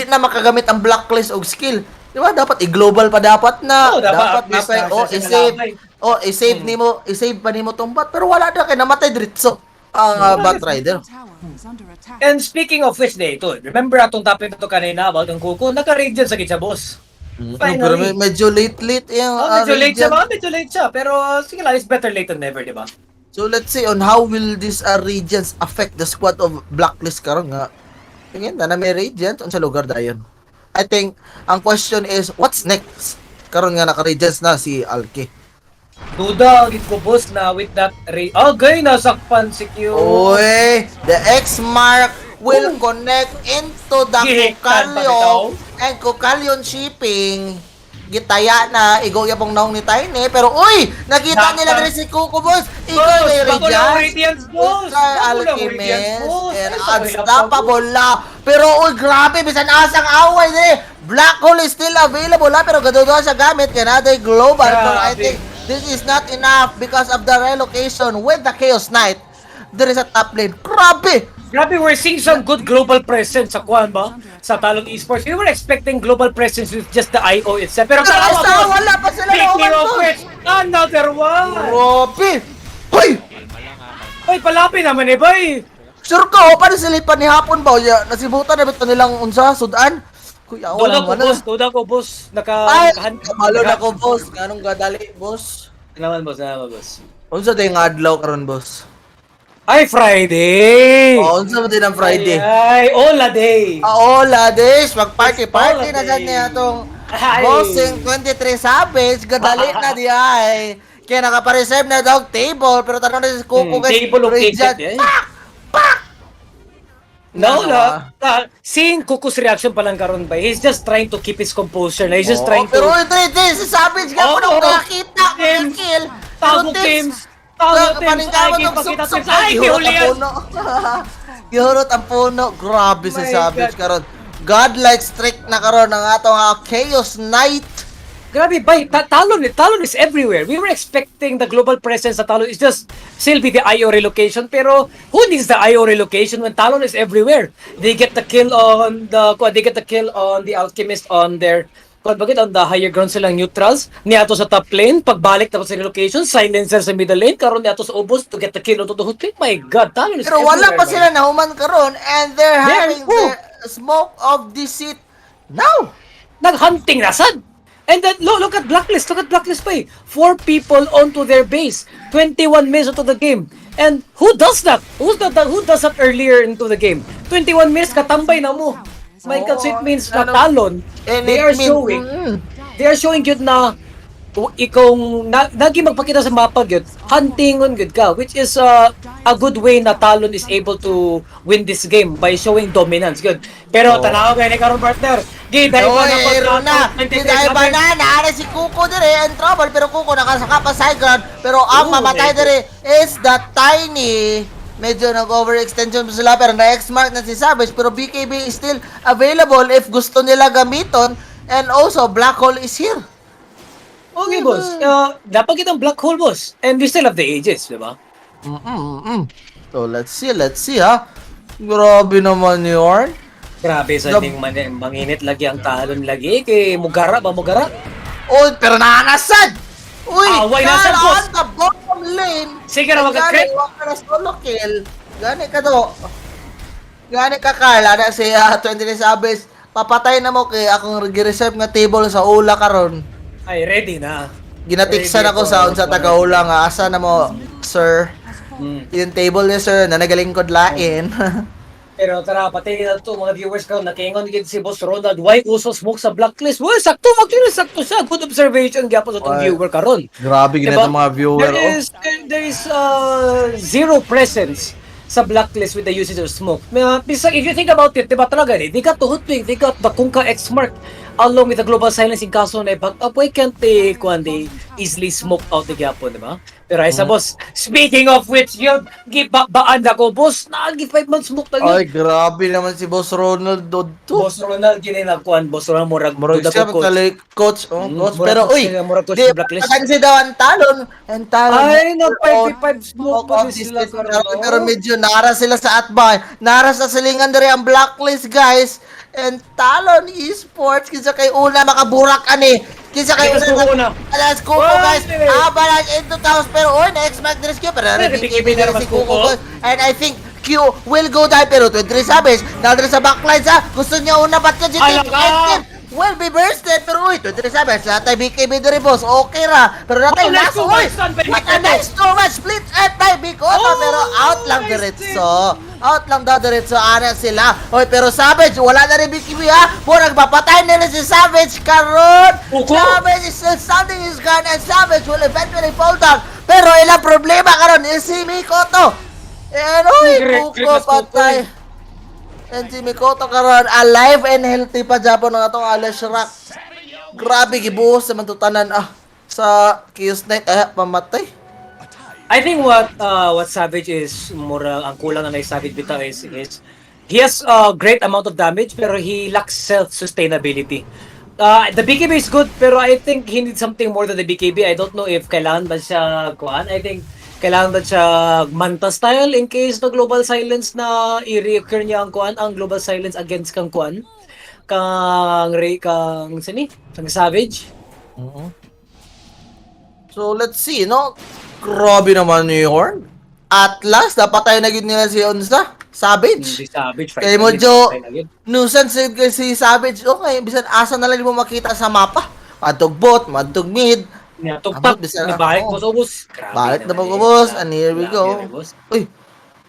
na makagamit ang Blacklist og skill. Di ba? Dapat i-global pa dapat na. Oo, dapat dapat at na least pa, na oh, siya sa i-save. kalabay. Oh, i-save nimo, i-save pa nimo tong bat pero wala na kay namatay diretso ang Bat Rider. And speaking of which, day ito, remember atong topic na to kanina about ang Kuko, naka-radiant sa gitsa boss. Finally. Pero medyo late-late yung Oh, medyo late siya Radiant. ba? Medyo late siya. Pero sige lang, it's better late than never, di ba? So let's see on how will this Radiance affect the squad of Blacklist karon nga. Tingin na na may Radiance unsa lugar dayon. I think ang question is what's next? Karon nga naka-Radiance na si Alki. Duda, gid ko boss na with that ray. Oh, gay nasakpan si Q. Oy, the X mark will connect into the Gihiktan pa Kukalyo and Kukalyon shipping. Gitaya na igo yapong naong ni Tiny pero uy, nakita nila diri si Kuko boss. Ikaw Boss, may bago lang Radiance. Radiance, boss. Ikaw Bago lang Alchemist Radiance, boss. and Ay, sa unstoppable la. Pero uy, grabe bisan asang away diri. Black hole is still available la pero gadudo siya gamit kay naday global pero I Grabe. think this is not enough because of the relocation with the Chaos Knight diri sa top lane. Grabe! Grabe, we're seeing some good global presence sa Kwan ba? Sa Talon Esports. We were expecting global presence with just the IO itself. Pero Pero tama, sa boss. wala pa sila Speaking nauman, of boss. which, another one! Grabe! Hoy! Kalma lang ha. Kalma. Ay, palapi naman eh, bay! Sure ka, oh, paano sila pa ni hapon ba? Ya, nasibutan na ba ito nilang unsa, sudan? Kuya, Duda wala ko, mo na. boss. Duda ko, boss. Naka Ay, nakahan- kabalo na ko, boss. Nganong gadali, boss? Naman, boss. Naman, boss. Unsa day nga adlaw karon, boss? Ay, Friday! Oh, unsa man din ang Friday? Ay, all a day! Ah, hola, des. Mag-party, party Hola, na sad day. niya atong Ay. Bossing 23 Savage. Gadali na di ay. Kaya nakapareserve na dog table. Pero tanong na si Coco, guys. Table of Radiant. ticket, eh. Pak! Pak! No, Ano, no. ah? Seeing Kuku's reaction pa lang karon ba, he's just trying to keep his composure na. He's just Oo, trying to pero ito, ito, si Savage nga Oo, po oo. nakakita, Tims. kill. Tago Tims! Tago Tims! Ay, Paningkamot ng pakita suksok. Tims! Ay, Gihurot ang gihulian! puno. Gihurot ang puno. Grabe si My Savage God. karon. Godlike streak na karon ang atong Chaos Knight. Grabe, bay, Talon is everywhere. We were expecting the global presence sa Talon is just still be the IO relocation, pero who needs the IO relocation when Talon is everywhere? They get the kill on the Alchemist on their kung bakit on the higher ground silang neutrals niato sa top lane pagbalik tapos sa relocation silencer sa middle lane karon niato sa ubos to get the kill onto the hook lane. My God, Talon is Pero wala everywhere, pa man. sila nahuman karon and they're having oh. the smoke of deceit now. Naghunting na sad. And then, look at Blacklist. Look at Blacklist pa eh. Four people onto their base. 21 minutes into the game. And who does that? Who does that earlier into the game? 21 minutes, katambay na mo. My God, so it means na Ano? Talon, And they it are showing, they are showing yun na ikong na, nagi magpakita sa mapa gyud, huntingon gyud ka, which is a good way na Talon is able to win this game by showing dominance gyud. Pero tanaw kay ni karon, partner, gi dahil Oy, na ero na. Di ba na, naara si Kuko dire in trouble, pero Kuko nakasaka pa side ground, pero ang Ooh, mamatay medyo. dire is the Tiny. Medyo nag-overextension pa sila pero na-X-mark na si Savage, pero BKB is still available if gusto nila gamiton, and also Black Hole is here. Okay, boss. Dapat kitang black hole, boss. And we still have the Aegis, di ba? So let's see ha. Grabe naman yarn. Grabe sa ding man, manginit lagi ang Talon lagi kay mugara ba mugara? Oh, pero nanasad! Uy, Away nasad, Carl boss. on the bottom lane. Sige na, magka-crit. Gani, wag ka na solo kill. Gani ka do. Gani ka, Carl. Ana si 23 Savage. Papatay na mo kay akong gi-reserve nga table sa ula karon. Ay, ready na. Ginatiksan Ready ako ako. sa unsa taga-ula nga asa na mo, sir. Yung table niya, sir, na nagalingkod lain. Pero tara, pati na to mga viewers ko, nakiingon gid si Boss Ronald, why uso smoke sa Blacklist? Well, sakto, actually, sakto siya. Good observation gyapon sa itong Why? viewer karon. Grabe Diba? ginito mga viewer. There Oh. is there is zero presence sa Blacklist with the usage of smoke. Bisag, if you think about it, diba talaga, eh, they got the Hoodwink, they got the Kunkka X Mark along with the global silencing kaso na back up, why can't they, kuan, they easily smoke out the gyapon, diba? Pero ay sa boss, speaking of which, yun, gibabaan ako, boss, naagi 5 months smoke na yun. Ay, grabe naman si Boss Ronald Dodto. Boss Ronald, gini na kuan, Boss Ronald, murag, Murag duda siya ko, coach. magtali coach, oh, coach. Murag Pero coach uy, siya, murag coach di sa Blacklist. kasi daw ang Talon, ang Talon. Ay, nag 5v5 smoke pa of din this sila list, karon, pero oh. medyo nara sila sa atbay. Nara sa silingan diri ang Blacklist, guys. And Talon Esports kinsa kay una makaburak ani. Kinsa kay Alas una Kuko na. Alas Kuko, Oy! guys. Avalanche into house pero oy, na X-Mark the rescue pero Ay, BKB BKB na na si naman Kuko, Kuko. guys. And I think Q will go down pero 23 Savage nandun sa backline sa gusto niya una bat si Ala ka! will be bursted pero uy, 23 Savage natay BKB diri, boss, okay ra pero natay Oh, nice last two uy man stun by what a Mikoto. nice two man split at by Mikoto Oh, pero out lang nice diretso, out lang daw diretso ana sila. Oy, pero Savage wala na rin BKB ha, murag mapatay nila si Savage karon. Kuko. Savage is still sounding his gun and Savage will eventually fall down pero ilang problema karon is si Mikoto and uy, Direct Kuko grip na Kuko patay. eh. And si Mikoto karon alive and healthy pa Japon ang atong Alex Rock. Grabe gibuhos sa tutanan sa Chaos Knight eh pamatay. I think what Savage is mura ang kulang na Savage bitaw is he has a great amount of damage pero he lacks self-sustainability. The BKB is good pero I think he needs something more than the BKB. I don't know if kailangan ba siya kuan. I think kailangan ba siya Manta style in case the global silence na i-reoccur niya ang kuan, ang global silence against kang kuan kang Ray kang sini kang Savage. So let's see, no? Grabe naman ni Horn. Atlas, napatay na gid nila si Onsa. Savage. Si Savage. Kay mo, Joe. Nuisance jud kay si Savage. Okay, bisan asa na lang mo makita sa mapa. Madtog bot, madtog mid. Tugpak, Abot, bisan- nabalik oo. mo sa ubos. Grabe Balik na naman pag eh. ubos, and here we Grabe go. na, boss. Uy,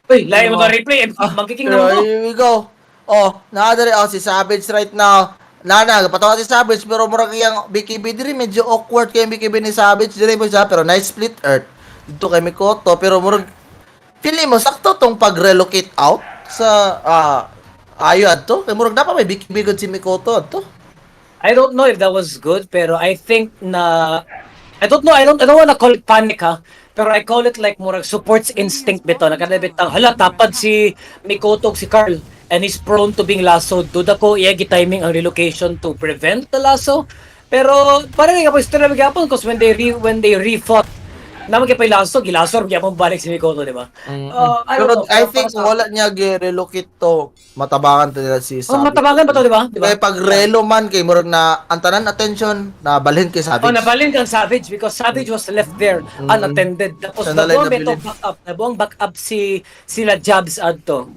Uy, layo mo to replay. Magkiking naman to. here we go. Oh, nakadali oh si Savage right now. Nana, patawa si Savage pero murag iyang BKB diri medyo awkward kay BKB ni Savage diri mo siya pero nice split earth. Dito kay Mikoto pero murag feeling mo sakto tong pag-relocate out sa ayo adto kay murag dapat may BKB gud si Mikoto adto. I don't know if that was good, pero I think na I don't know, I don't wanna call it panic ha. Pero I call it like murag supports instinct bitaw. Nakanabit ang hala tapad si Mikoto ug si Carl and he's prone to being lassoed. Duda ko iya timing ang relocation to prevent the lasso. Pero parang nga po istorya gyapon because when they refought naman kay lasso, gilasso gyapon balik si Mikoto, di ba? I don't Pero know, I pero think para sa- wala niya gi-relocate to matabangan to nila si Oh, Savage. matabangan ba to, di ba? Di ba? Kaya pag relo man kay murag na ang tanan attention na balhin kay Savage. Oh, nabalin kang Savage because Savage was left there unattended. Tapos Siya na lang nabuang beto nabilin. backup, nabuang backup si sila Jabs adto.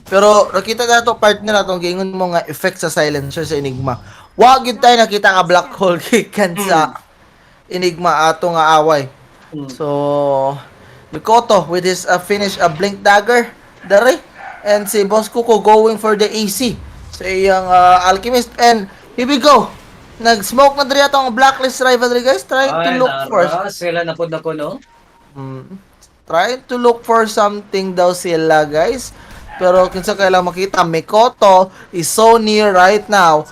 Pero nakita na to partner atong giingon mo nga effect sa silencer sa Enigma. Wa gyud tayo nakita ka black hole gikan sa Enigma ato nga away. So Mikoto with his finish a blink dagger dere and si Boss Kuko going for the AC sa iyang alchemist and here we go. Nag-smoke na diri atong Blacklist Rivalry, guys, trying to look for Sila na pod nako no. Trying to look for something daw sila, guys. Pero kinsa kailang makita, Mikoto is so near right now.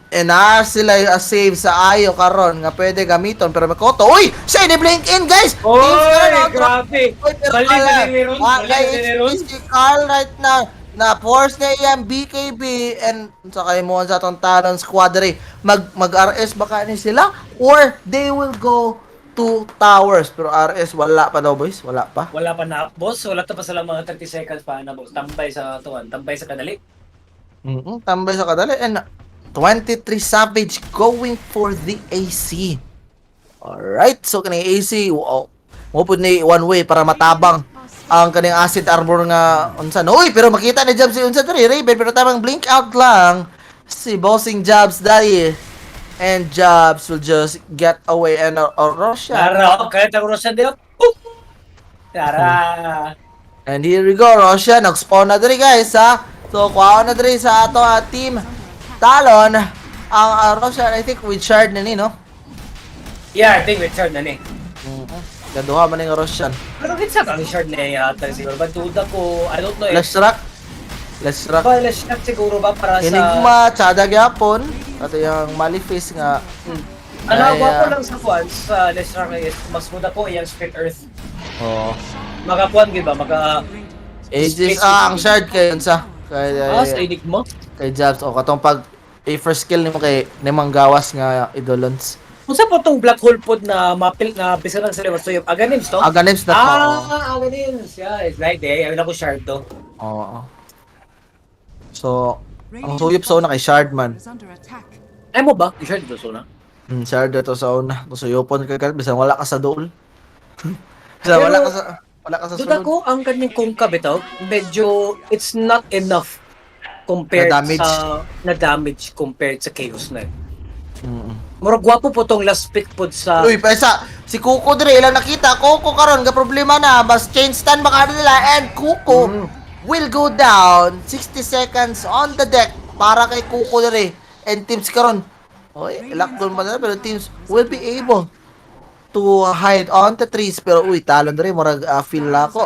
And naa sila a save sa ayo karon nga pwede gamiton pero Mikoto, uy! Siya ni blink in, guys! Oy, Teams karon, oh, grabe. Uy, pero Balik wala. na ni Ron, Wa balik kay na ni Ron. si Carl right now na force na iyang BKB and sa kay mo sa atong Talon squad diri mag mag RS baka ni sila or they will go to towers pero RS wala pa daw, boys, wala pa. Wala pa na boss, wala ta pa sila mga 30 seconds pa na boss. Tambay sa tuwan, tambay sa kadali. Tambay sa kadali and 23 Savage going for the AC. Alright, so kaning AC, wow. Mo pud ni one way para matabang ang kaning acid armor nga unsa no. Uy, pero makita ni Jabs si unsa diri Raven pero tamang blink out lang si Bossing Jabs dali. And Jabs will just get away and Roshan. Tara, kaya taro Roshan dito. Tara. And here we go, Roshan nag-spawn na diri, guys, ha. So kuha na diri sa ato team Talon ang Roshan, I think with shard na ni no. Yeah, I think with shard na ni. Gaduha man ning Roshan. Pero kinsa ka ang shard na yata siguro ba duda ko, I don't know if Let's rock. Let's rock. Ba, last shot siguro ba para sa Enigma, tsada gyapon. Ato yung Malefice nga. Ano, Ay, ako lang sa kuan sa Let's Rock is mas muda ko iyang Split Earth. Oo. Makakuan gid ba maka Aegis, ang shard kay unsa? Kay, sa Enigma. Kay Jabs o katong pag a first skill nimo kay nimang gawas nga idolons. Unsa po tong black hole pod na mapil na bisan lang sa liwas suyop? Aganims to? Aganims na to. Ah, Aganims. Yeah, it's right there. Ayun ako shard to. Oo. So, ang suyop sa una kay shard man. Is under attack. Ay mo ba? Shard to suna. Shard to sa una. Kung suyopon ka bisan wala ka sa dool. Bisan wala ka sa Duda sulod. ko ang kanyang kungka bitaw, medyo it's not enough compared Na damage. sa na damage compared sa Chaos Knight. Murag gwapo po tong last pick pod sa Uy, pesa, si Kuko dire ilang nakita. Kuko karon ga problema na, mas chain stun baka nila and Kuko will go down. 60 seconds on the deck para kay Kuko dire. And teams karon. Oy, lockdown pa nila pero teams will be able to hide on the trees pero uy, Talon dire murag feel na ako.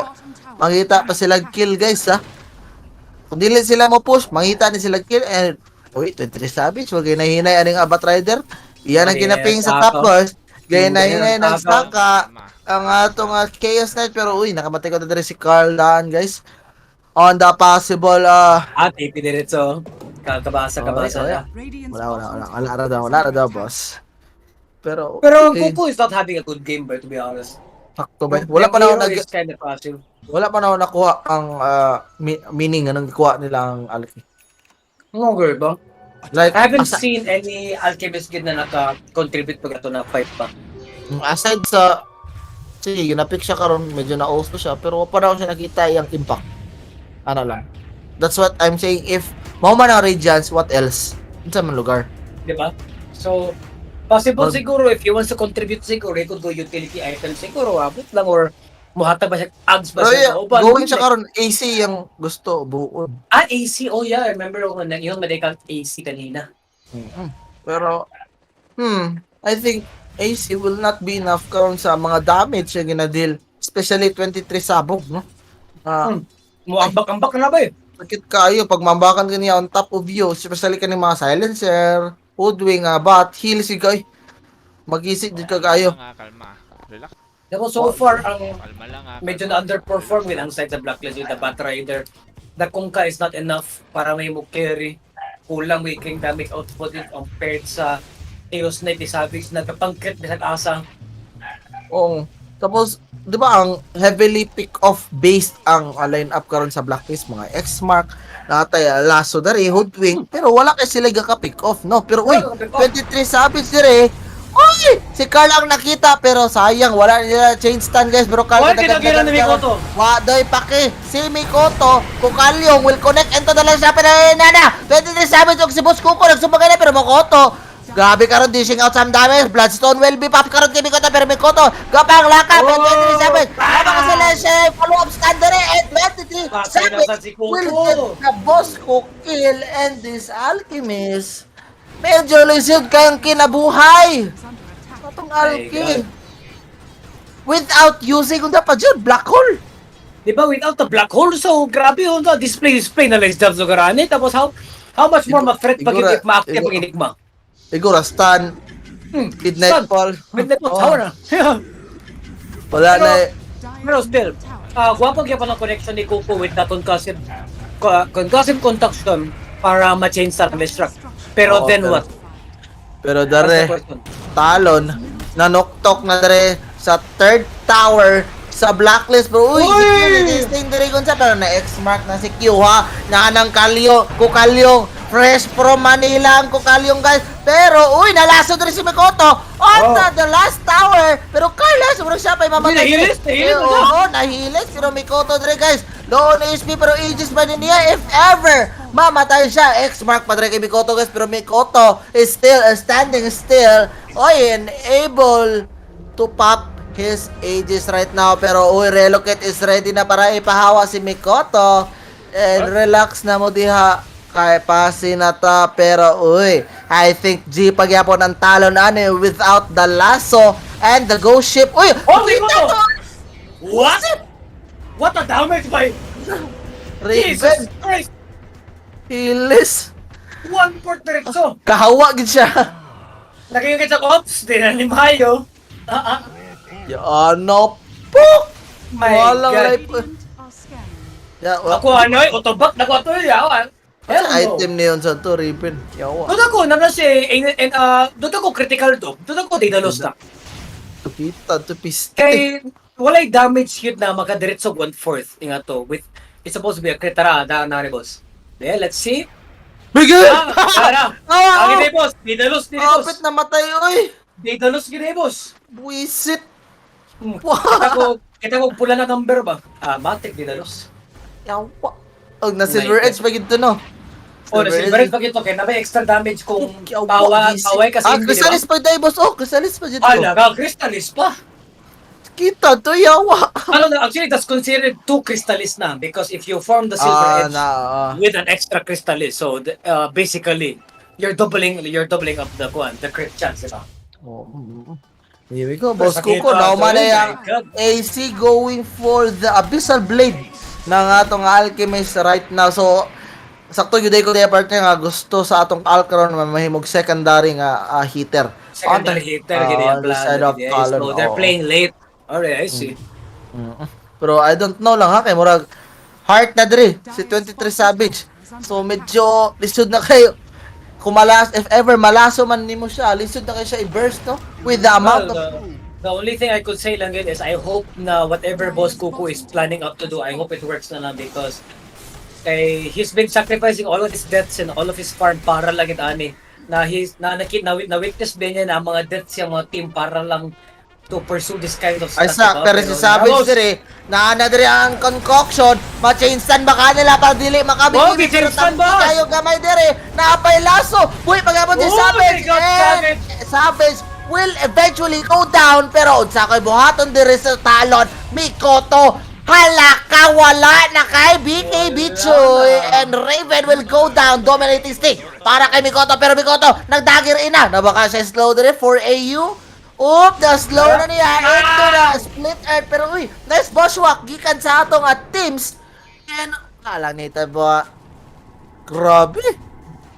Mangita pa sila kill, guys, ha. Kung dili sila mo push, mangita ni sila kill and uy, 23 Savage, wag ginahinay aning Abat Rider. Iyan ang Yes, ginaping sa top, ako. boss. Ginahinay Yes, ng ako. saka Tama. ang atong Chaos Knight pero uy, nakamatay ko na diri si Carl daan, guys. On the possible TP diretso. Kabasa, kabasa Oy, oy. na. Radiant's Wala wala wala bottom wala ra daw, wala ra daw, boss. Pero Pero okay, Kuko is not having a good game, but to be honest. Sakto ba? Wala pa na ako Hero nag is kind of passive. Wala pa na ako nakuha ang meaning anong gikuha nila ang Alki. Okay ba? Like I haven't asa- seen any Alchemist gid na naka-contribute pag ato na fight pa. Aside sa sige, ginapick siya karon medyo na-also siya pero wala pa na ako siya nakita iyang impact. Ano lang. That's what I'm saying. If mao man ang Radiance, what else? Unsa man lugar? Di ba? So, possible Well, siguro if he wants to contribute siguro, he could go utility item siguro, abot lang or muhatag ba siya, ads ba Pero siya yeah, sa uban? going siya karon, AC yung gusto buon. Ah, AC. Oh yeah, I remember ko na yung medical AC kanina. Pero I think AC will not be enough karon sa mga damage yung gina-deal. Especially 23 sabog, no? Ah, Muambak-ambak na ba eh? Sakit kayo pag mambakan ka niya on top of you, especially kaning mga silencer, hoodwing, bat, heal si kay. Magisig din ka kayo. Kalma lang, ah, kalma. Relax. Pero so far, ang Kalma lang ah. medyo Kalma. na-underperform with ang side sa Blacklist with the Batrider. The Kunkka is not enough para may mo carry. Kulang may king damage output it compared sa Chaos Knight ni Savage na kapangkit bisag asa. Oo. Tapos, di ba ang heavily pick-off based ang line-up karon sa Blacklist, mga X-Mark, natay Lasso dari, Hoodwink, pero wala kay sila ka pick off, no? Pero uy, Wala ka pick off. 23 Savage dire. Uy! Si Carl ang nakita pero sayang wala nila chain stun, guys, pero Carl Wala kinagilan ni Mikoto. Wa doy pake si Mikoto Kukalyong will connect into the last pero nana 23 Savage og si Boss Kuko nagsumagay na pero Mikoto grabe karon dishing out some damage. Bloodstone will be pop karon kay Mikoto pero Mikoto gapang lakap and 23 Savage tama ka sila siya follow up stand dire and 23 Patay na Savage sa si Kuko. will get the Boss Kuko kill and this Alchemist medyo lisod kayang kinabuhay Is under attack. atong My Alki God. without using kung dapat yun black hole. Di ba without the black hole? So grabe yun. No? Display display na lang sa Zogarani. Tapos how much more ma-threat pag if ma-active ang Enigma? Siguro stun, Midnight stun. Fall. Midnight Fall Oh, Tower na. wala na eh. Pero still, gwapo gyapon ang connection ni Kuko with that concussive conduction para ma-change sa Mistrak. Pero Oo, then pero what? Pero That's the dare, question. Talon, nanoktok na dare sa third tower sa Blacklist. Pero uy, Uy! si Q dere kung sa pero na X-mark na si Q ha. Naanang Kalyo, Kukalyong, fresh from Manila ang Kukalyong, guys. Pero uy, nalaso dere si Mikoto on the last tower. Pero Carlos, sobrang siya pa mamatay. Uy, nahilis, nahilis Eh, na siya. oo, nahilis. Pero Mikoto dere, guys, low on HP pero Aegis pa din niya if ever mamatay siya. X-mark pa dere kay Mikoto, guys, pero Mikoto is still standing still. Oy, and able to pop his Aegis right now. Pero uy, Relocate is ready na para ipahawa si Mikoto. And relax na mo diha kay pasinata, pero uy, I think G pagyapon ang Talon ani without the lasso and the ghost ship. Uy, Oh, kita Mikoto! to! What? What a damage by Raven Jesus Christ! Hilis. One port diretso! Kahawa gid siya. Nakikita sa ops, di na ni Mayo. Ah, ah. Ano po? My Walang God. life. Radiant are scanning. Ya, wa. Ako ano eh, autoback na ko ito eh. Hell no. Item niyon sa to, Raven. Yawa. Doon ako, na si, and, doon ako critical do. Doon ako Daedalus na. Kita to piste. Kay, walay damage hit na makadiretso one-fourth. Inga to. With, it's supposed to be a crit. Tara, daan na ni boss. Yeah, let's see. Bigay! Ah, tara. Ah! Ang gini boss, Daedalus, Daedalus. Kapit na matay oy. Daedalus gini boss. Buisit. Wow. Kita ko pula na number ba? Ah, matik Daedalus. Yawa. Og na silver My edge pa gid to, no. Oh, na silver edge pa gito kay na may extra damage kung Yawa, pawa, buisit. paway kasi Ah, hindi, di ba? Chrysalis pa day boss. Oh, Chrysalis pa dito. Ah, naga, Crystallis pa. Kita to, yawa. Ano na, actually, that's considered two Crystallis na because if you form the silver Ah, edge na. Ah. with an extra Crystallis, so basically, you're doubling up the kuan, the crit chance, di ba? Oh. Here we go, Boss Sakit, Kuko. ah, Nauma na sorry, yung my God. AC going for the Abyssal Blade ng atong Alchemist right now. So, sakto yun ko diya partner nga gusto sa atong Alcaron na mahimog secondary nga hitter. Secondary hitter, gini ang On the plano. side of Gini. Talon, So, they're oo. playing late. Alright, I see. Pero I don't know lang ha, kay murag heart na diri si 23 Savage. So medyo lisod na kayo. Kung malas, if ever malaso man nimo siya, lisod na kayo siya i-burst, no? With the amount Well, of the only thing I could say lang yun is I hope na whatever Boss Kuku is planning up to do, I hope it works na lang because kay he's been sacrificing all of his deaths and all of his farm para lang it ani na he's na nakit na, na witness ba niya na ang mga deaths yung mga team para lang to pursue this kind of Ay stuff, sa, diba? pero si Savage Ramos, dire, naana dire ang concoction, ma-chainsan ba kanila para dili makabigay. Oh, gi-chainsan, boss! Kayo gamay dire, naapay laso. Buhi paghapon si Oh, Savage. they got And Savage. Savage will eventually go down, pero unsa koy buhaton dire sa Talon, Mikoto. Halaka, wala na kay BKB Choi, and Raven will go down, dominating stick para kay Mikoto, pero Mikoto nagdagger ina na baka siya slow dire for AU. Oop, the slow na niya into the split earth, pero uy, nice bushwhack gikan sa atong at teams and alang nita ba, grabe.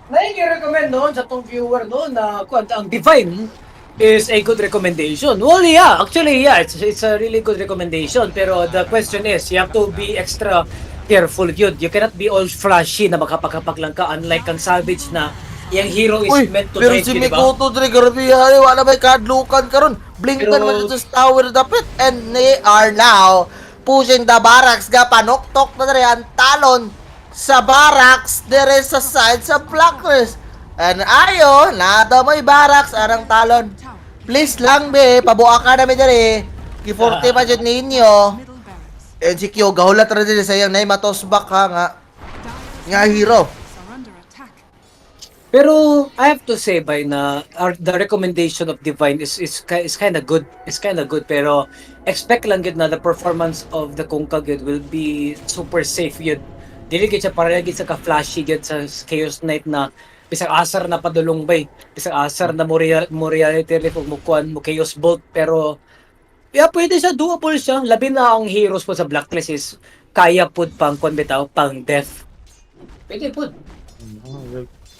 Nai-recommend noon sa tong viewer noon na kuan, ang Divine is a good recommendation. Well, yeah, actually, yeah, it's a really good recommendation. Pero the question is, you have to be extra careful yun. You cannot be all flashy na makapakapak lang ka, unlike kang Savage na yung hero is Uy, meant to pero drive si you, di ba? Mikoto dre, grabe hari, wala may kadlukan karon. Blinkan Pero- man dito sa tower dapit and they are now pushing the barracks, ga panuktok na dre ang Talon sa barracks dire sa side sa Blacklist. And ayo, nada mo'y barracks arang Talon. Tower. Please lang be, pabuha ka namin dere. Gi-40 pa jud ninyo. Middle barracks. And si Kyo gahulat ra diri sa iyang nay matosbak ha nga Dire's nga hero. barracks are under attack. Pero I have to say by na the recommendation of Divine is kind of good. It's kind of good, pero expect lang gyud na the performance of the Kunkka gyud will be super safe gyud. Dili gyud siya para gyud sa ka-flashy gyud sa Chaos Knight na bisag asar na padulong bay. Bisag asar na mo reality relief ug mo kuan mo Chaos Bolt, pero yeah, pwede siya, doable siya. Labi na ang heroes po sa Blacklist is kaya pud pang kuan bitaw, pang death. Pwede pud.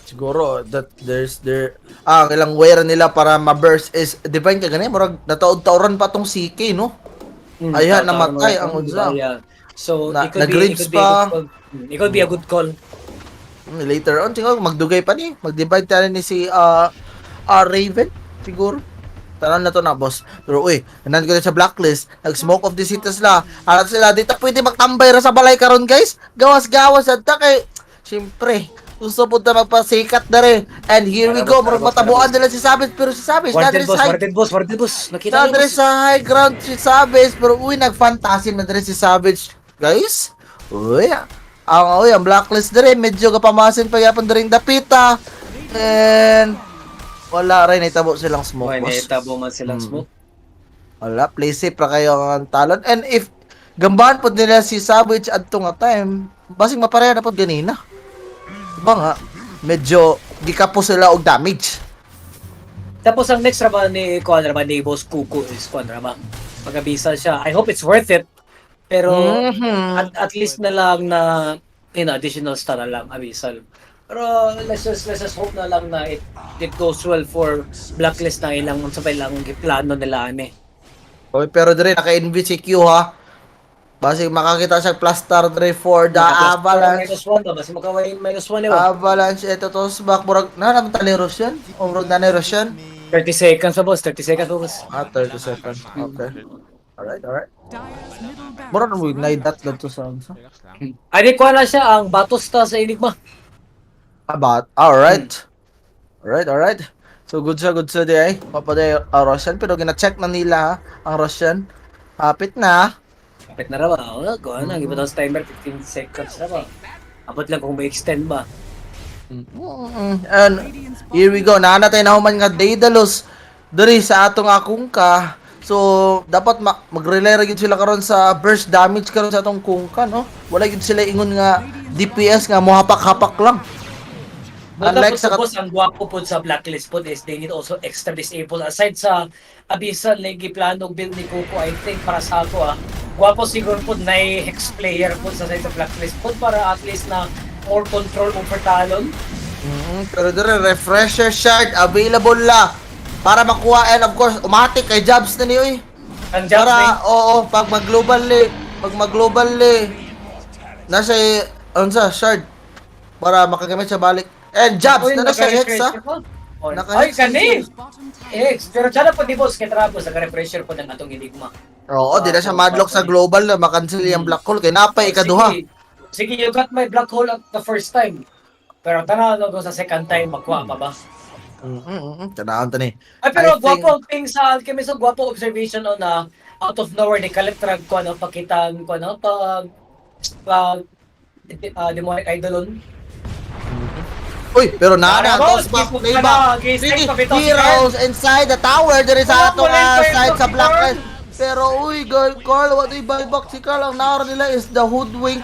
Siguro that there's there ah ilang wear nila para ma-burst is Divine ka gani, murag nataod-taoran pa tong CK, no? Ayan, Tama, namatay tama, ang diba? unsa. Yeah. So, Na- it nag-ribs could be a pa. good call. It could be a good call. Later on siguro magdugay pa ni, mag-divide tayo ni si Raven siguro. Tanan na to na, boss. Pero uy, nanan ko din sa Blacklist, nag-smoke of the city sila. Alam sila dito pwede magtambay ra sa balay karon, guys. Gawas-gawas adta kay siyempre gusto po ta magpasikat na rin. And here we go, murag matabuan nila si Savage, pero si Savage Warden nadre boss, sa high warden boss, warden boss. Nakita niyo, nadre boss. sa high ground si Savage, pero uy, nagfantasy na dre si Savage, guys. Uy, ang Blacklist dre medyo kapamasin pa yapon dring dapita. And wala rin itabo silang smoke, Boy, boss. naitabo man silang smoke. Wala, play safe ra kayo ang Talon. And if gambahan pod nila si Savage adto nga time, basig mapareha na pod ganina. Diba nga, medyo gikapo sila og damage. Tapos ang next ra ba ni kuan ra ba ni Boss Kuko is kuan ra ba? Pag-abisa siya. I hope it's worth it. Pero at least na lang na additional star na lang Abyssal. Pero let's just hope na lang na it goes well for Blacklist na ilang sa ilang giplano nila ani. Okay, pero dire naka-envy si Q ha. Basig makakita siya plaster dire for the Avalanche. -1 ba? Basta makaway -1 ba? Avalanche ito to back, murag na naman tali Roshan. O murag na ni Roshan. 30 seconds pa, boss, 30 seconds pa, boss. Ah, 30 seconds. Okay. Alright. Dire's middle barracks Murag are mo under na dat attack. to sa unsa. Relax lang. Ay, di kuha na siya ang Batosta sa Enigma. About. Alright. Alright. So good siya di ay. Papaday ang Roshan, pero gina-check na nila ha, ang Roshan. Hapit na. Kapit na raw ba? O, kuha na. Giba sa timer, 15 seconds na ba? Abot lang kung may extend ba. And Radiant's here we go. Naanatay na human nga Daedalus diri sa atong akong ka. So dapat mag-rely ra gyud sila karon sa burst damage karon sa atong Kunkka, no? Wala gyud sila ingon nga DPS nga mohapak-hapak lang. Unlike Unlike sa sa boss, ang gwapo po sa Blacklist po is they need also extra disable. Aside sa Abyssal na giplanong build ni Coco, I think para sa ako ah, gwapo siguro po na hex player po sa side sa Blacklist po para at least na more control over Talon. Pero dire refresher shard available la para makuha, and of course umatik kay jobs na niyo eh. Ang jump Para oo, pag mag-global eh, pag mag-global eh nasa eh, unsa shard para makagamit siya balik. And jobs na nasa hex ha. Ay, Naka-hex kani! Bottom tower Hex. Pero tsada po di boss, kay Trapos, naka-refresher po ng atong Enigma. Oo, di na siya madlock sa global na makancel yung black hole kay napay ikaduha. Sige, sige, you got my black hole at the first time. Pero tanaw na ko sa second time, magkuha pa ba? Tanawon ta ni. Ay, pero I think- gwapo ang ping sa Alchemist, so gwapo observation on na out of nowhere ni Kalitrag ko ano, pakitaan ko ano, pag Demonic Eidolon. Uy, pero nana ang Boss, toss back, gisog playback. ka na, gisog Three pa bitaw si heroes inside the tower. There is Wala, atong wala yung side sa si Blacklist. Pero uy, girl, Carl, what do buyback si Carl? Ang naroon nila is the Hoodwink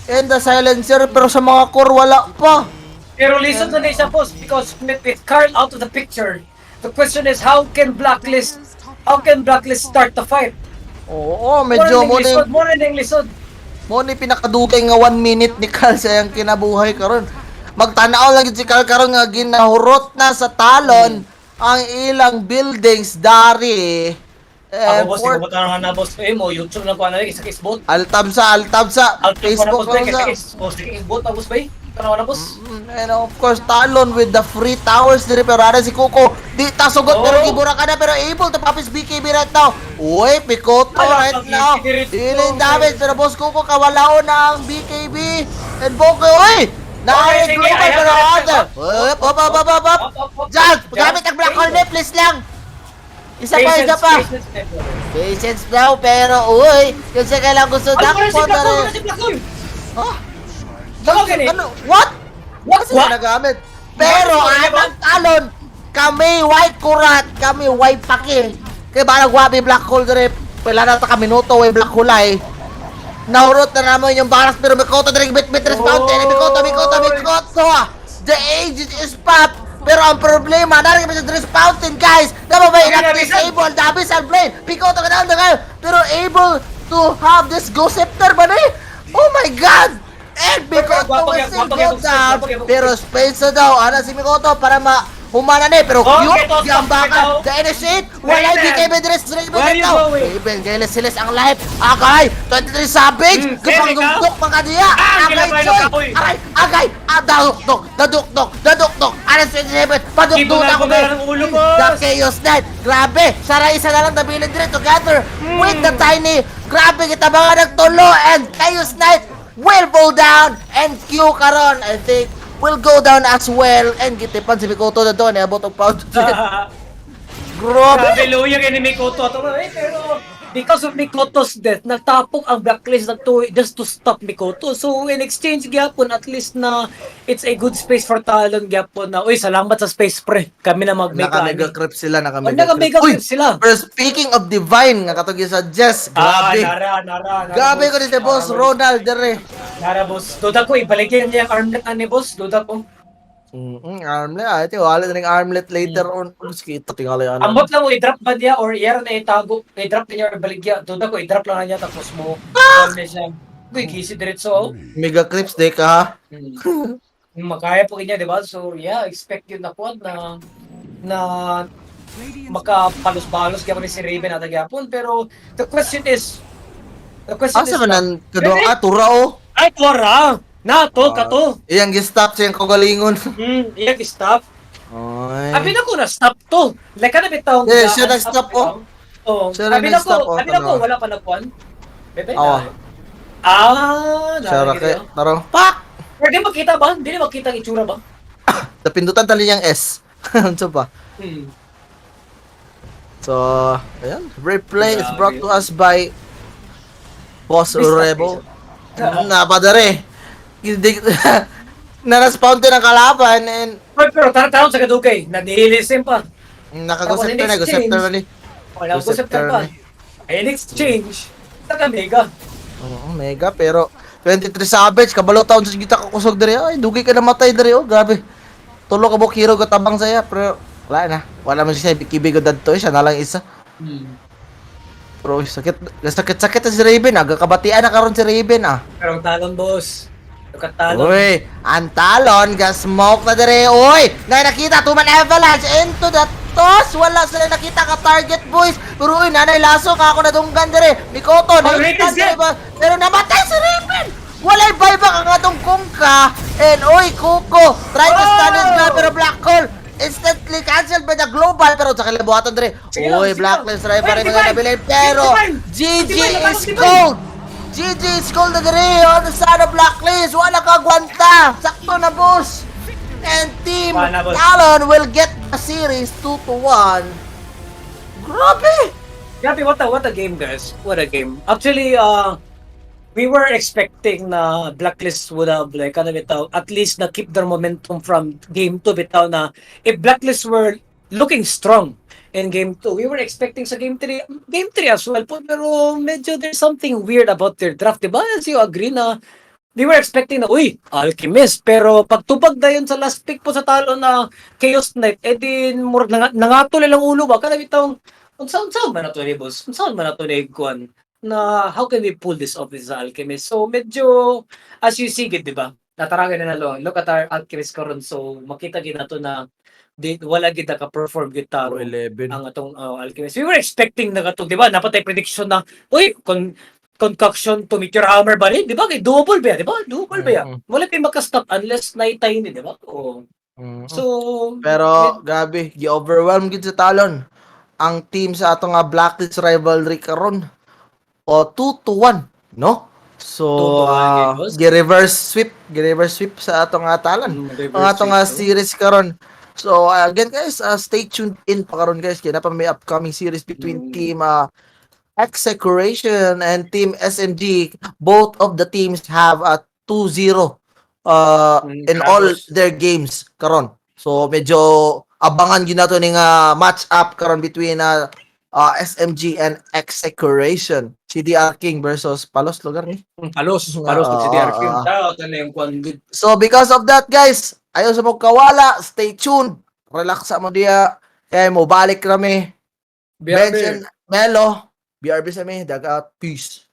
and the Silencer. Pero sa mga core, wala pa. Pero listen to this, boss, because with Carl out of the picture, the question is how can Blacklist start the fight? Oo, medyo More mo ning lisod, more ning lisod. mo ni pinakadugay nga 1 minute ni Carl sa iyang kinabuhay karon. Magtanaw lang yun si Carl karon nga ginahurot na sa Talon ang ilang buildings dari. Eh, Ako boss, ikaw ba na boss? Eh, mo YouTube lang ko na isa ka isbot. Altab sa Facebook Facebook lang sa. sa. Boss, isbot tapos ba? Tanaw na boss. And of course, Talon with the free towers diri, pero ara si Kuko. Di ta sugot pero Oh. gibura ka na pero able to pop his BKB right now. Uy, Mikoto Ala, right now. pag-ibig Dealing damage pero Boss Kuko kawalaon na ang BKB. And Boko, uy! Okay, Naaring sige, global ayan, pero ayan, other. Up, up, up, up, up, up. Up, up, up. Judge, gamit ang Black Hole, please lang. Isa pa, isa pa. Patience, never. Patience daw pero uy, kasi kailangan gusto Ay, wala si dakpo Black Hole, dere. wala si Black Hole. Huh? Ano gani? Ano? What? What? Kasi What? nagamit. Pero What? ang Talon, kami white kurat, kami white paki. Kaya barang wabi black hole dire, pila na ta ka minuto way black hole ay. Nahurot na naman yung baras pero may kota dire bit bit respawn oh. Mikoto, Mikoto, Mikoto. The agent is pop. Pero ang problema, narinig kami sa Dress Fountain, guys! Napabay Okay, na Abyssal. disable the Abyssal Blade! Mikoto ka na ngayon! Pero able to have this Ghost Scepter ba na eh? Oh my God! And Mikoto Gwapo will yan, still gwapo go yan, down. gwapo yan. Pero Spencer daw, ana si Mikoto para ma humana na eh. Pero Oh, cute, get off, gambakan, get out. the initiate, wala yung Raven. BKB dress, Raven Where right you now. going? Raven, gailis silis ang life. Agay, 23 Savage, gapangdugdok mga diya. Ah, Agay, kinabay Joy, na kapoy. aray, agay, ah, dadukdok, dadukdok, dadukdok, anas 27, padukdok Ibunan ako. ko na lang ang ulo, boss. The Chaos Knight, grabe, sara isa na lang nabilin dire together with the Tiny. Grabe kita mga nagtulo and Chaos Knight will fall down and Q karon, I think, will go down as well and gitipan si Mikoto na doon, abot og pound. Grabe. Grabe, luya kay ni Mikoto. Ato, eh, pero because of Mikoto's death, natapok ang Blacklist na to just to stop Mikoto. So in exchange gyapon, at least na it's a good space for Talon gyapon na, uy, salamat sa space pre. Kami na mag-mega. Naka-mega creep sila, naka-mega Oh, naka-mega Uy, creep sila. pero speaking of divine, nga katong sa Jess, grabe. Ah, nara, nara, nara. Grabe ko ni si Boss Nara, Ronald dere. Nara, boss. Duda ko, ibalik niya ang armlet ani boss. Duda ko. Armlet. Ah, ito, wala na ring armlet later on. Sige, ito, tingali ano. Ambot lang mo, i-drop ba niya or iyara na itago. I-drop niya or baligya. Duda ko, i-drop lang na niya tapos mo. Ah! Siya. Uy, gisi diretso. Oh. Mega creeps, de ka ha? Makaya po niya, di ba? So, yeah, expect yun na kuwan na na Radiant's makapalos-balos gyapon ni si Raven at gyapon. Pero the question Asa is man ang kaduang ah, tura oh. Ay, tuwara! Na, to, kato. Iyang gi-stop siyang kagalingon. Iyang stop. Oy. Abi na ko na stop to. Like na bitawng Eh, siya nag-stop, oh. Oh, Siya rin abi na ko, nag-stop, oh, abi na ko tanaw. wala pa nagkuan. Bebe Oh. na. Ah, Siya ra na. kay tarong. Pak! Pero di makita ba? Di na makita ang itsura ba? Napindutan tali niyang S. Ano pa? So, ayan. Replay is brought to us by Boss Mr. Rebo. Napadare. Hindi na-spawn din ang kalaban and Ay, pero tara tara sa kadugay, nanihilisim pa. nakagoceptor na, goceptor na ni. Wala ko Receptor september pa. ni. Ay, in exchange, taga mega. Oo, mega pero 23 Savage kabalo taon sa kita kakusog diri. Ay, dugay ka namatay diri oh, grabe. Tulo ka buk hero katabang saya pero wala na. Wala man siya kibig dadto siya na lang isa. Pero sakit sakit sakit na si Raven ah. Gakabatian na karon si Raven ah. Pero ang Talon, boss. Ang Talon. Uy, ang Talon ga smoke na dire. Uy, na nakita tuman avalanche into the toss. Wala sila nakita ka target boys. Pero uy, nanay laso ka ako nadunggan dire. Mikoto Oh, na Raven's dire ba? Pero namatay si Raven. Walay buyback ang atong kungka. And uy, Kuko, try to stand his ground pero Black Hole instantly cancelled by the global pero sa kalibuhatan dire. Sige lang, Uy, sige Black lang. Lives Drive pa Uy, rin mga Divine! nabilin pero Divine! GG Divine, is lakas, Divine! gold. GG is gold na dire on the side of Blacklist. Wala ka gwanta. Sakto na boss. And Team Panabot. Talon will get the series 2-1. Grabe! Grabe, what a game, guys. What a game. Actually, we were expecting na Blacklist would have, like, ano bitaw, at least na keep their momentum from game 2 bitaw na if Blacklist were looking strong in game 2, we were expecting sa game 3, game 3 as well po, pero medyo there's something weird about their draft, diba? As you agree na we were expecting na, uy, Alchemist, pero pagtubag na yun sa last pick po sa Talon na Chaos Knight, eh di, murag nangatol ilang ulo ba? Kada bitong, unsa man na to ni boss? Unsa man na to ni Kwan? Na how can we pull this off with sa Alchemist? So medyo as you see gid, di ba? Nataragan na nalo. Look at our Alchemist karon, so makita gid nato na di wala gid naka-perform gid taro 11. ang atong Alchemist. We were expecting na katong, di ba? Napatay prediction na, uy, concoction to Meteor Hammer ba rin? Di ba? Kay doable ba yan? Di ba? Doable ba yan? Wala kayo maka-stop unless na tiny, di ba? Oh. So, Pero grabe, gi-overwhelm gid sa Talon ang team sa atong nga Blacklist Rivalry karon. O 2-1, no? So, 2-1, boss. gi-reverse sweep sa atong nga Talon ang atong nga series karon. So, again guys, stay tuned in pa karon, guys, kay naa pa may upcoming series between Team Execration and Team SMG. Both of the teams have a 2-0 in all Grabe. their games karon. So medyo abangan gyud nato ning match up karon between SMG and Execration. CDR King versus Palos lugar ni. Palos, Palos, si DR King. Tao, na yung kwan good. So because of that, guys, ayaw sa mo kawala, stay tuned. Relax sa mo diya. Kaya mo balik kami. Bench and Melo, BRB sa mi, dagat, peace.